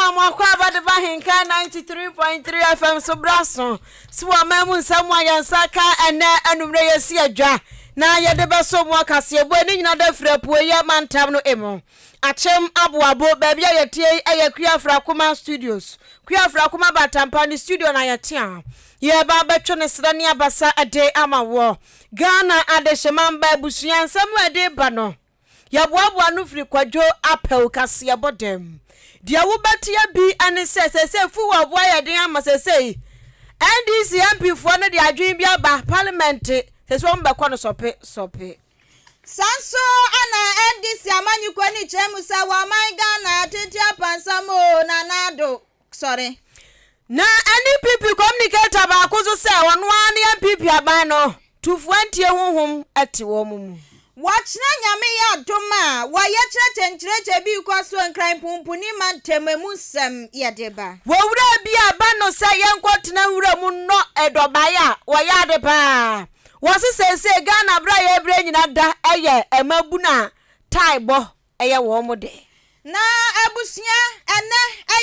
ma mo akwaaba de ba Ahenkan 93.3 FM so bra so so wɔ ɔman mu nsɛm a yɛn nsa ka ɛnɛ anummerɛ yɛsi adwa na yɛde bɛso mo akaseɛbɔ ne nyina da firi apueeɛ mantam no emu. Akyem Aboabo, baabi a yɛteɛ yi yɛ Kuafrakoma Studios. Kuafrakoma Batampa ne studio na yɛte a yɛreba abɛtwe ne serɛ ne abasa de ama woɔ. Ghana Adehyema mba abusua nsɛm a ɛde ba no, yɛboaboa ano firi Kwadwo Apawu kaseɛbɔ dɛm. Deɛ wobɛteɛ bi ne sɛ seesei fuel bo ayɛ den ama seesei NDC MP foɔ no de adwene bi aba parliament seesei wɔn bɛkɔ no sɔpe sɔpe. Saa nso na NDC amanyɔkuo no kyerɛ mu sɛ wɔman Ghana atete apansam oo Nana Addo sɔre. Na NPP communicator baako nso sɛ ɔno ara ne NPP aban no Tufoɔ antie honhom te wɔn mu. Wɔkyena Nyame yɛ adom a, wɔ yɛkyerɛkyɛ nkyerɛkyɛ bi rekɔ so Nkran Pumpuni mantam emu nsɛm yɛde ba. Wɔ wura bi a ɛba no sɛ yɛnkɔ tena nwura mu nnɔ ɛdɔbae a, wɔyɛ ade paa. Wɔse seesei Ghana berɛ a yɛrebrɛ nyina da yɛ mmabunu a tae bɔ yɛ wɔn dɛ. Na abusua, ɛnnɛ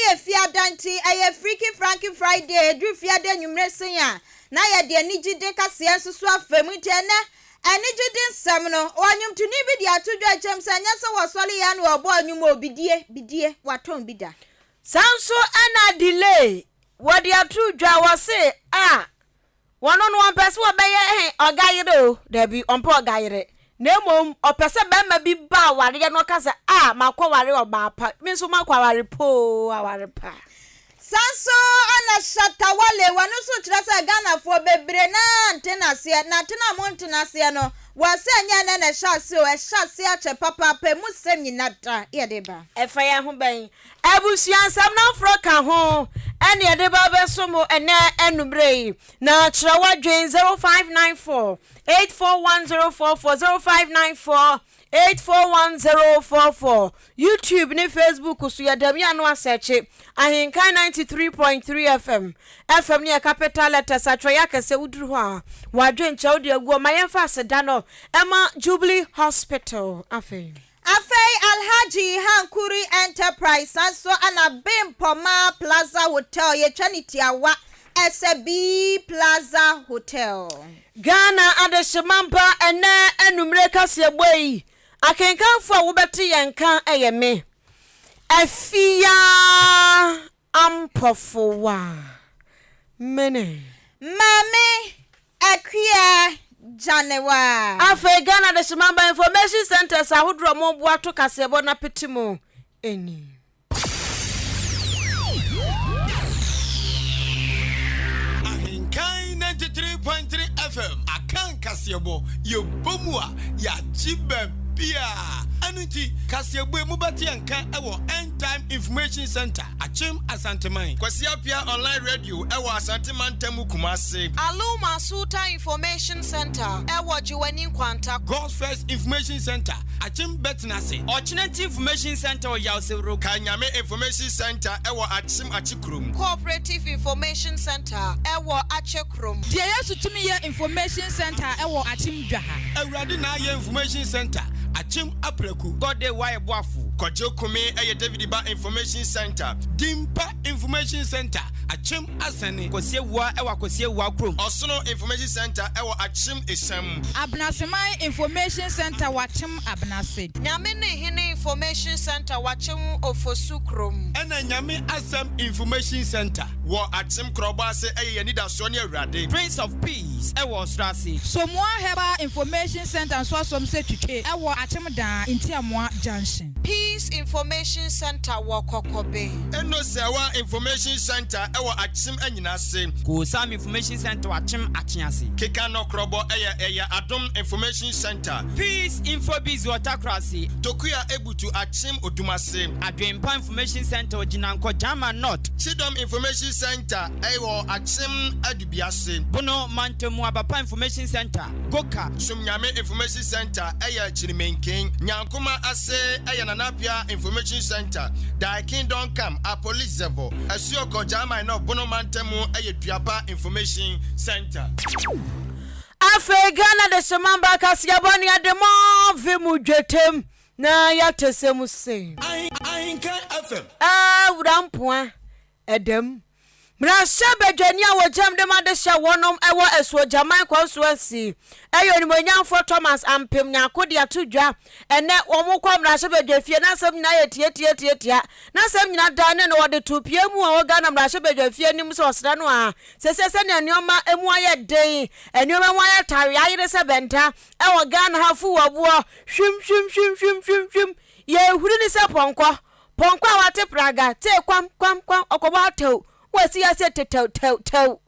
yɛ Fiada nti ɛyɛ Freaky Franky Friday, ɛduru Fiada anwummere sei a, na yɛde anigyede kaseɛ nso so afa mu, nti ɛnnɛ anigyede nsɛm no, ɔnwomtoni bi de ato dwa kyɛm sɛ ɛnyɛ sɛ wɔsɔre yɛ na wɔbɔ nnwom o, bidie, bidie, watɔn bi da. Saa nso na Delay, wɔde ato dwa, wɔse ah, Wɔno no ɔmpɛ sɛ ɔbɛyɛ he ɔga yere o, dabi, ɔmpɛ ɔga yere, na mmom ɔpɛ sɛ bɛrima bi ba awareɛ na ɔka sɛ, Ah, makɔware ɔbaa pa, me nso makɔ aware pa o, aware pa. Saa nso na Shatta Wale, wɔno nso kyerɛ sɛ Ghanafoɔ bebree no ara nte n'aseɛ, na tena a monte n'aseɛ no, wɔse ɛnyɛ ɛnnɛ na ɛhyɛ aseɛ o, ɛhyɛ aseɛ akyɛ papaapa, emu nsɛm nyina da yɛde ba. Ɛfa yɛn ho bɛn? Abusua nsɛm no aforɔ ka ho ɛne yɛde ba bɛso mo ɛnɛ anummerɛ yi. Na kyerɛ w'adwen 0594 841044 0594 841044 YouTube ne Facebook so yɛda mi ano asɛkye Ahenkan 93.3 FM FM ne yɛ capital letters atwerɛeɛ akɛseɛ woduru hɔ a w'adwen kyerɛ wode aguo ma yɛmfa aseda no ɛma Jubilee Hospital afei. Afei Alhaji Hankuri Enterprise san so na Bempɔma Plaza Hotel, yɛtwa no tiawa sɛ B Plaza Hotel. Ghana Adehyema mpa ɛnnɛ anumere kaseɛbɔ yi akenkanfoɔ a wobɛte yɛn nka yɛ me, Afia Ampɔfowa Mene. Maame Akua Gyanewa. Afei Ghana Adehyema mba Information Centres ahodoɔ a wɔboa to kaseɛbɔ no apete mu ni. Ahenkan 93.3 FM Akan kaseɛbɔ yɛbɔ mu a yɛagye baabiaa ɛno nti kaseɛbɔ yi mobɛte yɛn nka wɔ End Time Information Center Akyem Asanteman. Kwasi Appiah Online Radio wɔ Asante Mantam mu Kumase. Aluma Sultan Information Centre wɔ Gyewane Nkwanta. God's First Information Centre, Akyem Bɛtenase. Ɔkyenati Information Centre wɔ Yawsewuro. Kanyame Information Centre wɔ Akyem Akyekurom. Cooperative Information Centre wɔ Akyekurom. Deɛ Yesu Tumi Yɛ Information Centre wɔ Akyem Dwaha. Awurade Na Ayɛ Information Centre, Akyem Apraku. God Day Wayɛ Boafo. Kwadwo Kome yɛ David Ba Information Centre, Dimpa Information Centre, Akyem Asɛne. Kwasi Awuah wɔ Akwasi Awuah kurom. Ɔsono Information Centre wɔ Akyem Esiam. Abenaseman Information Centre wɔ Akyem Abenase. Nyame ne Hene Information Centre wɔ Akyem Ofosu kurom. Ɛna Nyame Asɛm Information Centre wɔ Akyem Korɔbɔ ase yɛ yɛn anidasoɔ ne Awurade. Prince of Peace wɔ Ɔsoro ase. Somoa Herbal Information Centre nso asom sɛ twitwe wɔ Akyem Daa, Ntiamoa Junction. Peace Information Centre wɔ Kɔkɔbe. Enosewa Information Centre wɔ Akyem Anyinase. Koosam Information Centre wɔ Akyem Akyease. Keka Nɔkorɔbɔ yɛ ɛyɛ Adom Information Centre. Peace Infobiz wɔ Takorase. Tokua Ebutu Akyem Odumase. Adwenpa Information Centre wɔ Gyinankɔ, Gyama North. Kyidɔm Information Centre wɔ Akyem Adubiase. Bono Mantamu Abapa Information Centre, Goka. Somnyame Information Centre yɛ Kyirimenken. Nyankoma ase yɛ Nana Appiah Information Centre, Thy Kingdom Come, Apolizevo, Asuokɔ, Gyamai North, Bono Mantamu yɛ Duaba Information Centre. Afei Ghana Dehyemamba Kaseɛbɔ ne Ademɔ ve mu dwetem na yɛate sɛ mu sei. Ahenkan. Ahenkan FM. Awura Mpoa Ɛdam. Mmarahyɛbadwani a wɔgyam de ma de hyɛ wɔnom wɔ Asuogyaman Constituency yɛ Onimuonyamfoɔ Thomas Ampem Nyarko de ato dwa ɛnnɛ wɔn kɔ mmarahyɛbadwafie n'asɛm nyinaa yɛ tiatiatiatia n'asɛm nyinaa dan ne no wɔde to pie mu wɔ Ghana mmarahyɛbadwafie anim sɛ ɔsrɛ no a sɛsɛ sɛnea nneɛma mu ayɛ den nneɛma mu ayɛ tare ayere sɛ bɛnta ɛwɔ Ghana ha fu wɔ boɔ hwim hwim hwim hwim hwim hwim yɛhuri ne sɛ pɔnkɔ Pɔnkɔ a wate praga tee kwam kwam kwam ɔkɔbɔ atɛw wɔ si ase tetɛw tɛw tɛw.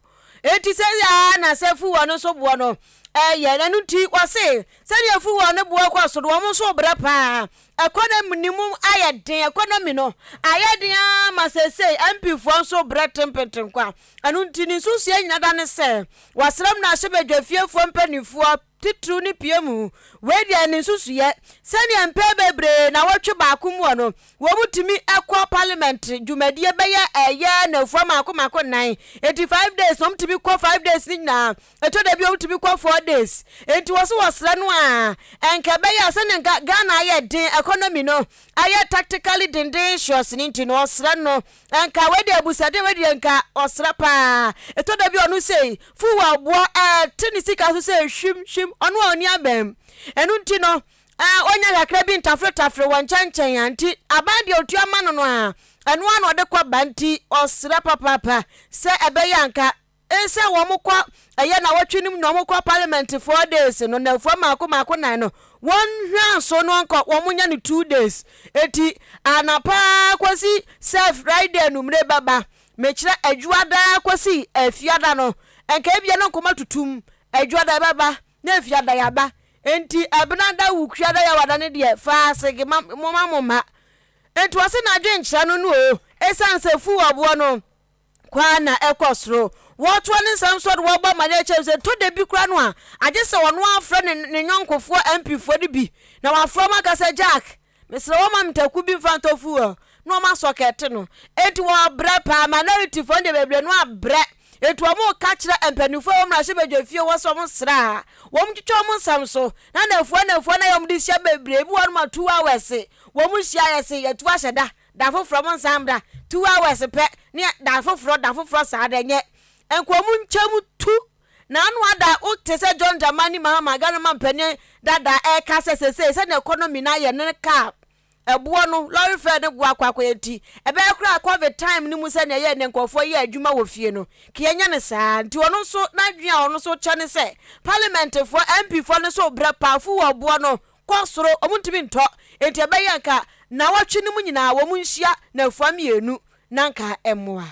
Enti sɛ ara na sɛ fuwɔ no nso boɔ no ɛyɛ ɛno nti wɔse sɛdeɛ fuwɔ no boɔ kɔ soro wɔn nso brɛ paa. Economy no mu ayɛ den economy no ayɛ den ara ma seesei MP foɔ nso brɛ tempentenkwa. Ɛno nti ne nsusuiɛ nyina da ne sɛ wɔasrɛ mmarahyɛbadwafiefoɔ mpanimfoɔ titiriw ne pie mu. Wei deɛ ne nsusuiɛ. Sɛdeɛ mpɛn bebree nawɔtwe baako mu no, wɔtumi kɔ parliament dwumadie bɛyɛ ɛyɛ nnafua mako mako nnan. Enti five days na wɔtumi kɔ five days no nyinaa. Ɛtɔ da bi a wɔtumi kɔ 4 days. Enti wɔ so wɔsrɛ no a, ɛnka ɛbɛyɛ a sɛdeɛ nka Ghana ayɛ den, economy no ayɛ tactically denden hyɔs no nti no, wɔsrɛ no nka wei deɛ abusadeɛ wei deɛ nka ɔsrɛ paa. Ɛtɔ da bi a ɔno sei, fuel boɔ ɛte ne sika so sɛ hwim hwim, ɔno a ɔni abam. Ɛno nti no, ɔnya kakra bi ntafretafre wɔ nkyɛnkyɛn a nti aban deɛ ɔtua ma no no a, ɛno ara na ɔde kɔ ba nti ɔsrɛ papaapa sɛ ɛbɛyɛ anka sɛ wɔn kɔ ɛyɛ nawɔtwe no mu na wɔn kɔ parliament 4 days no nnafua mako mako nan no wɔn hwɛ so no nkɔ wɔn nya no 2 days. Eti anapa kɔsi sɛ Friday anumere bɛba, mekyerɛ adwuada kɔsi afiada no, nka ebia no nkɔmɔ tutum adwuada bɛba na afiada yaba. Nti ɛbenada wukuada yawada no deɛ faasege ma mo ma mo ma. Nti wɔsi n'adwenkyerɛ no no o, esan sɛ fu ɔboɔ no kwaa na ɛkɔ soro. Wɔtoa ne nsɛm so de wɔbɔ amanneɛ kyerɛ sɛ tɔ da bi koraa no a, agye sɛ ɔno afrɛ ne ne nyɔnkofoɔ MP foɔ no bi na wafrɛ wɔn aka sɛ, Jack, mesrɛ wo ma me taku bi mfa ntɔ fuel na wɔn asɔ kɛte no. Enti wɔbrɛ paa, minority foɔ no deɛ bebree no abrɛ. Enti wɔn reka kyerɛ mpanimfoɔ a ɛwɔ mmarahyɛbadwa fie hɔ sɛ wɔn srɛ a, wɔn twitwa wɔn nsɛm so na nafua nafua na wɔn de hyia bebree bi wɔ nom a 2 hours wɔn hyia yɛ se yɛtu ahyɛ da da foforɔ mo nsan bra 2 hours pɛ ne da foforɔ da foforɔ saa dɛ nyɛ nka ɔmo nkyɛn mu tu na ano ada. Wote sɛ John Dramani Mahama, Ghana man panin dada, ɛka sɛ sesei sɛdeɛ economy no ayɛ ne car ɛboɔ no, lorry fare no boa akɔ akɔyɛ nti ɛbɛyɛ koraa COVID time no mu sɛdeɛ ɛyɛ ne nkurɔfoɔ yɛ adwuma wɔ fie no ka yɛnyɛ no saa. Nti ɔno nso n'adwene a ɔno nso kyɛ ne sɛ parliamentfoɔ, MP foɔ no nso brɛ paafo wɔ boɔ no kɔ soro, ɔmo ntumi ntɔ. Nti ɛbɛyɛ nka nawɔtwe no mu nyinaa wɔn nhyia nafua mmienu na nka ɛmmoa.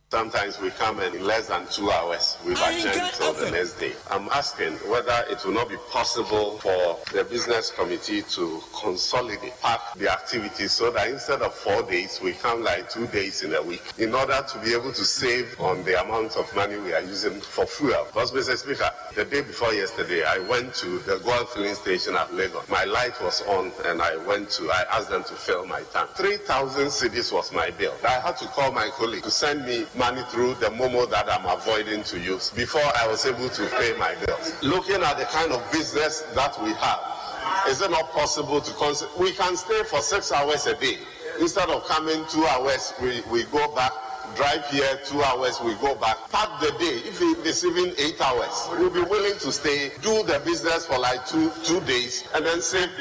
Sometimes we come and in less than 2 hours we've adjourned till the next day. I'm asking whether it will not be possible for the business committee to consolidate, pack the activities so that instead of 4 days, we come like 2 days in a week in order to be able to save on the amount of money we are using for fuel. Because, Mr. Speaker, the day before yesterday, I went to the Goil filling station at Lagos. My light was on and I asked them to fill my tank. 3,000 cedis was my bill. I had to call my colleague to send me money through the Momo that I'm avoiding to use before I was able to pay my bills. Looking at the kind of business that we have, is it not possible to consider, we can stay for 6 hours a day? Instead of coming 2 hours, we go back, drive here 2 hours, we go back. Pack the day, if it is even 8 hours, we'll be willing to stay, do the business for like 2 days, and then save.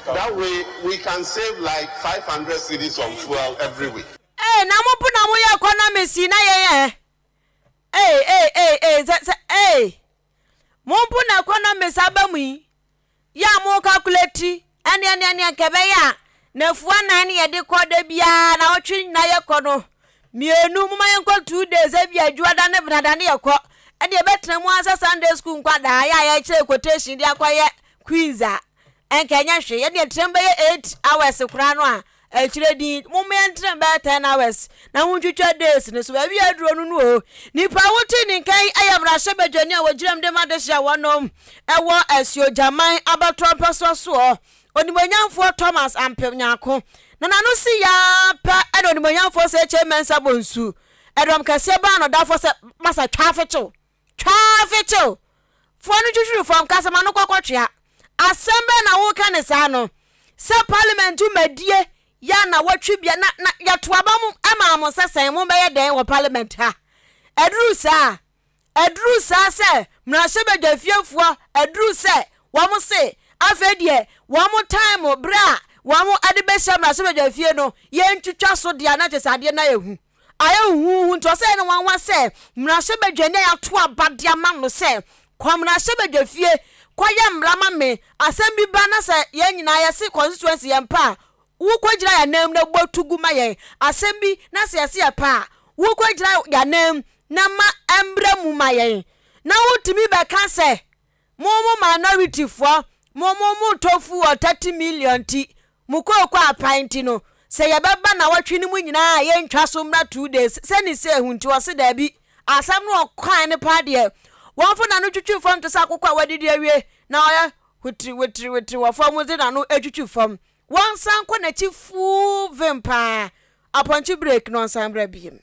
That way, we can save like 500 cedis on fuel every week. Ee, na mo po na moyɛ economics yi na yɛn ɛ ee ee ee ee sɛ sɛ ee mo mpo na economics aba mu yi yɛ a mo calculate ɛne ɛne ɛne nka ɛbɛyɛ a nafua nan ne yɛde kɔ da biara na wɔtwe nyinaa yɛkɔ no mmienu mo ma yɛnkɔ 2 days ebi adwuada ne benada ne yɛkɔ ɛne yɛbɛtena mu asɛ Sunday school nkwadaa yɛ a yɛkyerɛ quotation de akɔyɛ quiz a ɛnka ɛnyɛ hwee. Yɛde yɛtena bɛyɛ 8 hours koraa no a akyerɛ din mo yɛntena bɛyɛ 10 hours na montwitwa days no so baabi a aduro no no o. Nipa wote ne nkan ɛyɛ mmarahyɛbadwani a wɔgyina mu de ma de hyɛ wɔnom ɛwɔ Asuogyaman abatoɔ mpɛsoa soɔ, Onimonyamfoɔ Thomas Ampem Nyarko. Na n'ano si yaa pɛ ɛna Onimonyamfoɔ sɛ Kyei Mensah Bonsu ɛdɔm kɛseɛ baa no dafoɔ sɛ masa twafekyew twafekyew foɔ no twitwiri fam kasa ma no kɔkɔtwea. Asɛm bɛn na woka ne saa no sɛ parliament dwumadie? Yɛ a na wɔtwe bia na na yɛto aba mo maa mo sɛ sɛn mo bɛyɛ dɛn wɔ parliament ha. Ɛduru saa a, ɛduru saa sɛ mmarahyɛbadwafiefoɔ ɛduru sɛ wɔn se afei deɛ wɔn time berɛ a wɔn de bɛhyia mmarahyɛbadwafie no yɛntwitwa so deɛ a na kyerɛ sɛ adeɛ no ayɛ hu. Ayɛ huhuuhu nti ɔsɛ ɛyɛ no nwanwa sɛ mmarahyɛbadwani a yɛato aba de ama no sɛ kɔ mmarahyɛbadwafie kɔyɛ mmara ma me, asɛm bi ba na sɛ yɛn nyinaa yɛse constituency yɛn pɛ a, wokɔgyina yɛn ananmu na bɔ to gu ma yɛn, asɛm bi na sɛ yɛse yɛpɛ a, wokɔgyina yɛn ananmu na ma ɛmmra mu ma yɛn, na wotumi bɛka sɛ Mo mo minority foɔ mo mo mo tɔ fuel 30 million nti mo kooko apae nti no sɛ yɛbɛba nawɔtwe no mu nyinaa a yɛntwa so mmra 2 days sɛ ne sɛ ehu nti ɔse daabi asɛm no ɔkae no paa deɛ wɔmfo nano twitwi fam te sɛ akokɔ a wadidi awie na ɔyɛ witiri witiri witiri wɔ fam de nano atwitwi fam wɔnsan kɔ n'akyi full vim paa apɔnkye break na ɔnsan bra biem.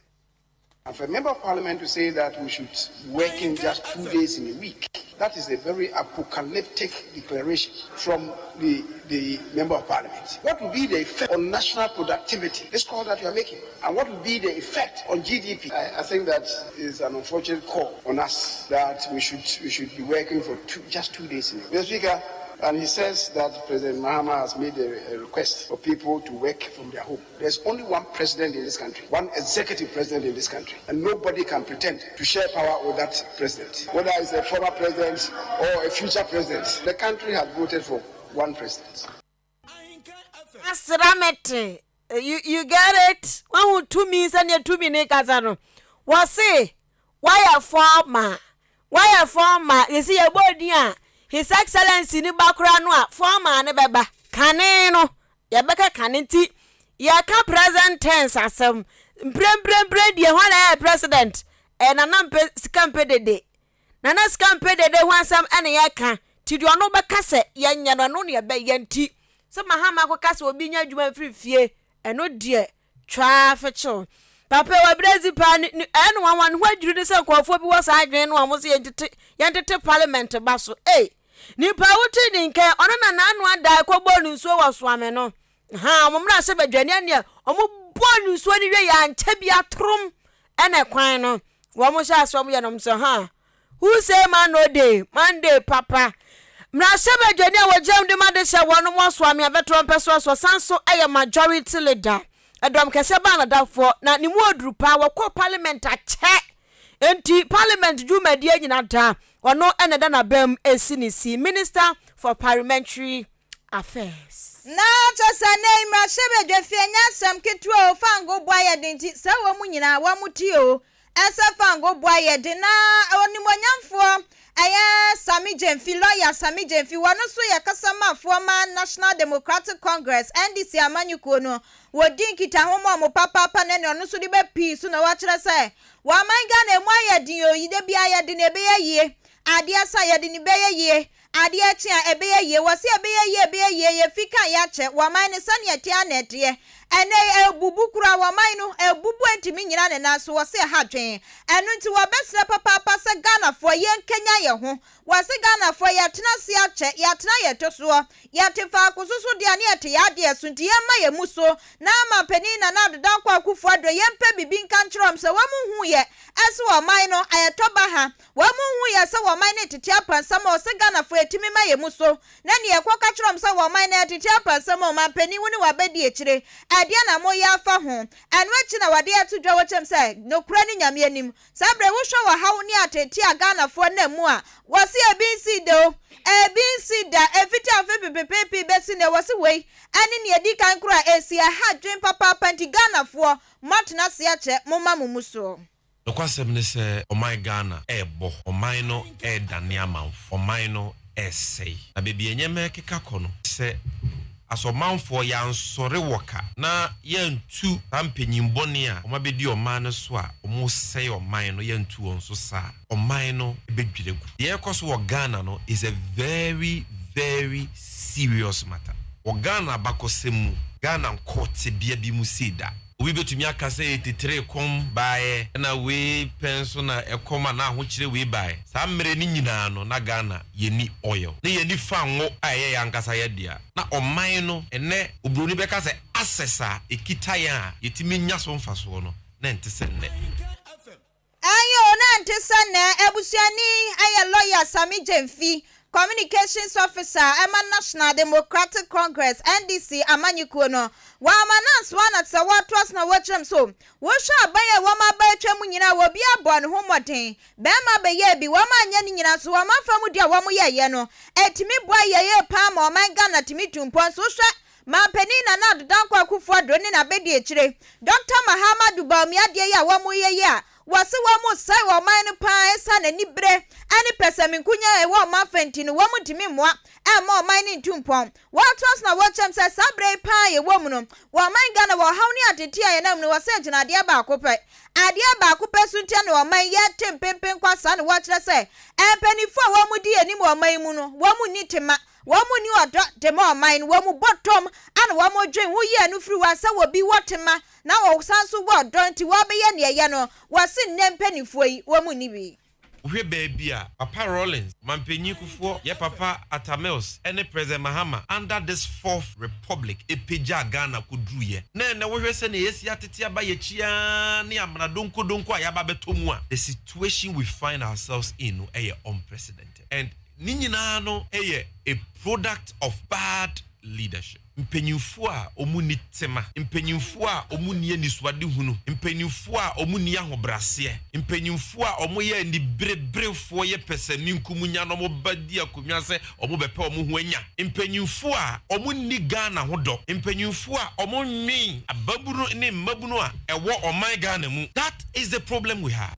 And for a member of parliament to say that we should work in just two days in a week, that is a very apocalyptic declaration from the, the member of parliament. What will be the effect on national productivity? This call that you are making. And what will be the effect on GDP? I, I think that is an unfortunate call on us that we should, we should be working for two, just two days in a week. Mr. Speaker, and he says that President Mahama has made a, a request for people to work from their home. There's only one president in this country, one executive president in this country, and nobody can pretend to share power with that president, whether it's a former president or a future president. The country has voted for one president. Asra mete. You, you get it? Wahu tumi sɛnea tumi ne kasa no. Wɔse wayɛ former. Wayɛ former. Yɛsi yɛbɔ din a His Excellency ne ba koraa no a former ne bɛba. Kane no Yɛbɛka kane nti yɛka present tense asɛm. Mpremprempre deɛ hwan na ɛyɛ president? Ɛyɛ Nana mpɛ sika mpɛ dede. Nana sika mpɛ dede ho asɛm ɛna yɛka. Nti deɛ ɔno bɛka sɛ yɛnyɛ no ɛno na yɛbɛyɛ nti sɛ Mahama akɔka sɛ obi nya adwuma mfiri fie ɛno deɛ Twaa fekyew. Papa yi wabrɛ dzi paa ne ne ɛyɛ no nwanwa ne ho adwiri no sɛ nkurɔfoɔ bi wɔ saa adwene no a wɔn sɛ yɛntete yɛntete parliament ba so ei nipa a wote ne nka ɔno na n'ano ada ɛkɔbɔɔ ne nsuo wɔ soame no ha wɔn mmra sɛ badwani ɛneɛ wɔn bɔɔ ne nsuo no wie yɛ ankyɛ bi atorom ɛna kwan no wɔn hyɛ ase wɔn yɛ nom sɛ ha Who say man no dey, man dey papa. Mmarahyɛbadwani a wɔgyina mu de ma de hyɛ wɔnom wɔ Soame abɛtoɔ mpɛsoa so, ɔsan so yɛ majority leader. Ɛdɔm kɛseɛ baa n'adafoɔ na ne mu ɔduru paa, wɔkɔɔ parliament akyɛ. Enti parliament dwumadie nyina da ɔno na ɛda n'abam si ne si, Minister for Parliamentary Affairs. Na kyerɛ sɛ nnɛ yi mmarahyɛbadwafie nyɛ asɛm ketewa o, fango boa yɛ den nti sɛ wɔn nyinaa wɔn ti o, Ɛsɛ fango boa yɛ den na onimuonyamfoɔ ɛyɛ Sammy Gyamfi, lawyer Sammy Gyamfi, wɔno nso yɛ kasamafoɔ ma National Democratic Congress, NDC, amanyɔkuo no. Wɔdi nkitaho ma wɔn papaapa na ɛne ɔno nso de bɛ pii so na wakyerɛ sɛ wɔ aman Ghana ɛmu ayɛ den o, yi da biara yɛde no ɛbɛyɛ yie, adeɛ sa yɛde no bɛyɛ yie. Adeɛ kye a, ɛbɛyɛ yie. Wɔse ɛbɛyɛ yie, ɛbɛyɛ yie, yɛfi ka yɛakyɛ. Wɔman no, sɛdeɛ ɛteɛ ara na ɛteɛ. Ɛnnɛ yi, ɛrebubu koraa, wɔman no, ɛrebubu ɛntumi nnyina ne nan so, wɔse ɛha adwene. Ɛno nti, wɔbɛsrɛ papaapa sɛ Ghanafoɔ, yɛnkanyan yɛn ho. Wɔse Ghanafoɔ, yɛatena ase akyɛ, yɛatena yɛn to soɔ. Yɛte faako so so deɛ a, na yɛte yɛn adeɛ so, nti yɛmma yɛn mu so. Na Mampanin Nana Addo Dankwa Akufo-Addo, yɛmpɛ biribi nka nkyerɛ wɔn sɛ wɔn nhuiɛ sɛ wɔman no, ayɛtɔ baha. Wɔn nhu yɛ sɛ wɔn man no retete apansam a ɔsɛ Ghanafoɔ yɛtumi ma yɛn mu so na neɛ yɛkɔ ka kyerɛ wɔn sɛ wɔn man no retete apansam a ɔmanpanin wo ne w'abɛdi akyire ɛdeɛn na moyɛ afa ho ɛno akyi na wɔde ato dwa wɔ kyɛm sɛ nokorɛ ne Nyame anim saa berɛ yi wohwɛ ɔhaw ne ateetee a Ghanafoɔ nam mu a wɔse ebi nsii da o ebi nsii da ɛfiti afe pepepeepee bɛsi nnɛ wɔse wei ɛne neɛ ɛdi kan koraa a ɛsi ɛha adwene papaapa nti Ghanafoɔ moatena ase akyɛ momma mo mu soɔ. Nokwasɛm ne sɛ ɔman Ghana rebɔ, ɔman no redane amanfo, ɔman no resɛe. Na baabi a nneɛma rekeka kɔ no, sɛ asɔmanfoɔ yɛansɔre wɔ ka na yɛantu saa mpanyin bɔne a wɔabɛdi ɔman no so a wɔresɛe ɔman no, yɛantu wɔn so sa a, ɔman no bɛdwiri agu. Deɛ ɛrekɔ so wɔ Ghana no is a very very serious matter. Wɔ Ghana abakɔsɛm mu, Ghana nkɔɔ tebea bi mu sei da. Obi bɛtumi aka sɛ 83 kɔm baeɛ ɛna wei pɛ nso na ɛkɔm anaa ahokyerɛ wei baeɛ. Saa mmerɛ no nyinaa no na Ghana yɛnni oil, na yɛnni fango a ɛyɛ yɛn ankasa yɛn dea. Na ɔman no ɛnnɛ oburoni bɛka sɛ. access a ɛkita yɛn a yɛtumi nya so mfasoɔ no, na ɛnte sɛ nnɛ. Aane o, na ɛnte sɛ nnɛ. Abusuani yɛ lɔya Sammy Gyamfi, Communications Officer ma National Democratic Congress, NDC, amanyɔkuo no. Wɔama no ansoa na te sɛ wɔtoa so na wɔkyerɛ mu so. Wohwɛ aban a wɔn aba atwa mu nyinaa a obiara bɔɔ ne ho mmɔden. Barima bɛyɛɛ bi, wɔn anyɛ ne nyinaa nso wɔn afa mu deɛ wɔn yɛeɛ no, ɛtumi boa yɛn paa ma ɔman Ghana tumi tu mpɔn. So wohwɛ Manpanin Nana Addo Dankwa Akufo Addo ne n'abadiakyire, Dɔkta Mahamadou Bawumia adeɛ yi a wɔreyɛ yi a wɔse wɔresɛe ɔman no paa ɛsiane anibere ne pɛsɛmenkonya a ɛwɔ ɔman fa nti no wɔntumi mmoa mma ɔman no ntu mpɔn. Wɔtoa so na wɔkyerɛm sɛ saa berɛ yi paa a yɛwɔ mu no wɔ ɔman Ghana wɔ ɔhaw ne ateetee a yɛnam mu no wɔse ɛgyina adeɛ baako pɛ adeɛ baako pɛ so ntia na ɔman yi yɛte mpempen kwa saa na wɔkyerɛ sɛ mpaninfoɔ a wɔdi anim wɔ ɔman yi mu no wɔn nni tema. Wɔn nni ɔdɔ de ma ɔman no, wɔn bɔtɔm ana wɔn dwen ho yie no firi hɔ a sɛ obi wɔ tema na ɔsan nso wɔ ɔdɔ nti wɔbɛyɛ nea ɛyɛ no, wɔse nnɛ mpaninfoɔ yi wɔn nni bi. Wohwɛ baabi a Papa Rawlings, Mampanyin Kufuor, yɛ Papa Atta Mills ne President Mahama under this fourth republic pagyaa Ghana kɔduruiɛ na ɛnnɛ wohwɛ sɛnea yɛasi atete aba yɛakyi ara ne amena donkodonko a yɛaba abɛtɔ mu a, the situation we find ourselves in no yɛ unprecedented and Ne nyinaa no yɛ a product of bad leadership. Mpanyinfoɔ a wɔn nni tema, mpanyinfoɔ a wɔn nni anisoadehunu, mpanyinfoɔ a wɔn nni ahobraseɛ, mpanyinfoɔ a wɔn yɛ anibereberefoɔ yɛ pɛsɛmenkominya na wɔn ba di akonnwa sɛ wɔn bɛpɛ wɔn ho anya, mpanyinfoɔ a wɔn nni Ghana ho dɔ, mpanyinfoɔ a wɔn nnwen ababunu ne mmabunu a ɛwɔ ɔman Ghana mu. That is the problem we have.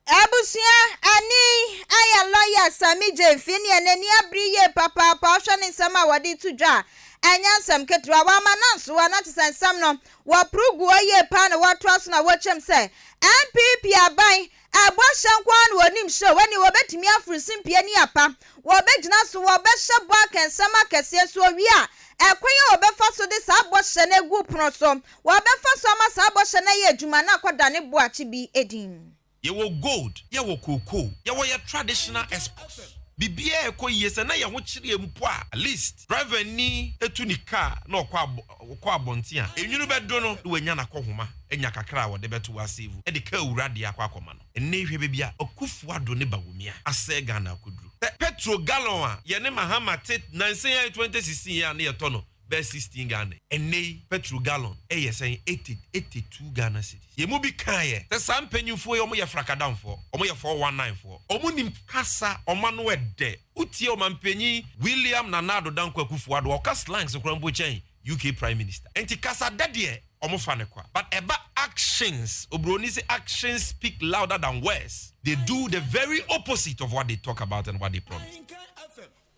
Abusua ani ayɛ lɔya Sammy Gyamfi nea n'ani abere yie papaapa ɔhwɛ ne nsɛm a wɔde to dwa a ɛnyɛ nsɛm ketewa wama no ansoa na kyesɛ nsɛm no wɔporo gu hɔ yie paa na wɔtoa so na wɔkyɛm sɛ NPP aban ɛbɔ hyɛ nko ara na wɔnim hyɛ o ɛne wɔbɛtumi aforo simpie ne apa wɔbɛgyina so wɔbɛhyɛ bɔ aka nsɛm akɛseɛ so owie a ɛkwan a wɔbɛfa so de saa bɔhyɛ no agu pono so Wɔbɛfa so ama saa bɔhyɛ no ayɛ adwuma na akɔdane boakye bi din. Yɛwɔ gold, yɛwɔ cocoa, yɛwɔ yɛ traditional exports. Biribiara ɛkɔ yie sɛ na yɛn ho kyere yɛn mpo a, at least driver ni tu ne car na ɔkɔ ɔkɔ abɔnten a, enwunu bɛdo no na wanya n'akɔhoma anya kakra a wɔde bɛto hɔ asave de car wura deɛ akɔ akɔma no. Ɛnnɛ yi hwɛ baabi a Akufo Addo ne Bawumia asɛe Ghana akɔduru. Sɛ petrol gallon a yɛne Mahama te nansa yi ara 2016 yi a na yɛtɔ no bɛyɛ 16 Ghana. Ɛnnɛ yi petrol gallon yɛ sɛn? 80, 82 Ghana cedis. Yɛn mu bi kaeɛ sɛ saa mpanyinfoɔ yi wɔn yɛ frakadamfoɔ, wɔn yɛ 419 foɔ, wɔn nim kasa, wɔn ano ɛdɛ. Wotie ɔmanpanyin William Nana Addo Dankwa Akufo Addo a ɔka slangs koraa mpo kyɛn UK Prime Minister. Enti kasa dɛ deɛ wɔn fa no kwa. But ɛba actions, obroni se actions speak louder than words. They do the very opposite of what they talk about and what they promise.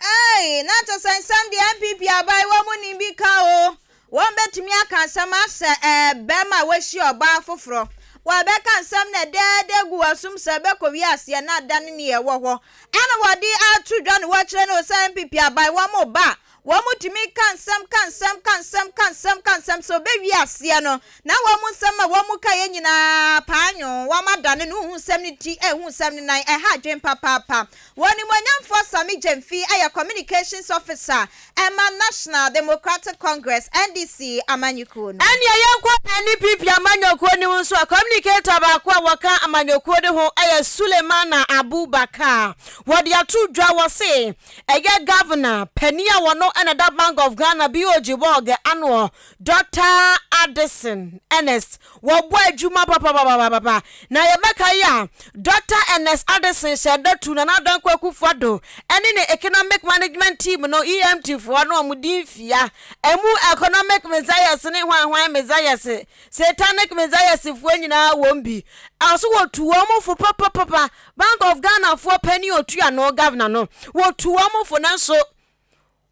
Eii na kyɛ sɛ nsɛm deɛ NPP aban wɔn mu nim bi ka oo, wɔn bɛtumi aka nsɛm asɛ ɛɛ bɛɛma a wahyia ɔbaa foforɔ, wɔbɛka nsɛm na ɛdɛɛdɛ gu w'asom sɛ ɛbɛkɔ wiaseɛ na adane neɛ ɛwɔ hɔ ɛna wɔde ato dwa na wɔkyerɛ no sɛ NPP aban wɔn ba a wɔn tumi ka nsɛm ka nsɛm ka nsɛm ka nsɛm ka nsɛm sɛ ɔbɛwie aseɛ no na wɔn nsɛm a wɔn ka yɛ nyinaa paanwoo wɔn adane no wohu nsɛm no ti ɛhu nsɛm no nan ɛha adwen papaapa Wɔ Onimuonyamfoɔ Sammy Gyamfi yɛ Communications Officer ma National Democratic Congress, NDC, amanyɔkuo no. Ɛnneɛ yɛnkɔ NPP amanyɔkuo no mu nso a, communicator baako a wɔka amanyɔkuo no ho yɛ Sulemana Abubakar. Wɔde ato dwa, wɔse ɛyɛ Governor panin a ɔno na ɛda Bank of Ghana, BOG Bɔɔg anoɔ, Dɔkta Addison Ernest, wɔbɔ adwuma papapapapa. Na yɛbɛkae a, Dɔkta Ernest Addison hyɛɛ da tuu Nana Dankwa Akufo-Addo ne ne Economic Management Team no, EMT foɔ no, wɔn din fia. Ɛmu Economic Messiahs ne hwan hwan Messiahs, Satanic Messiahs foɔ nyinaa wɔm bi. Ɔso wɔtu wɔn fo papapapa. Bank of Ghana foɔ panin a ɔtua ano, Governor no, wɔtu wɔn fo nanso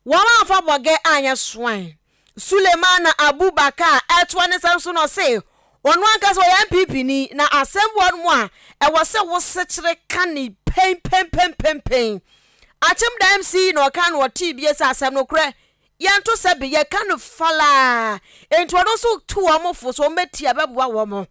Wɔamfa bɔgɛ anyɛ soan. Sulemana Abubakar ɛtoa ne nsɛm so na ɔse ɔno ankasa ɔyɛ NPP ni na asɛm bi wɔ hɔ nom a ɛwɔ sɛ wo sekyere ka ne pɛnpɛnpɛnpɛnpɛn. Akyem da MC na ɔka no ɔtee bie sɛ asɛm nokorɛ yɛnto sɛbe yɛka no falaa enti ɔno nso tu wɔn fo sɛ wɔn bɛtie a ɛbɛboa wɔn.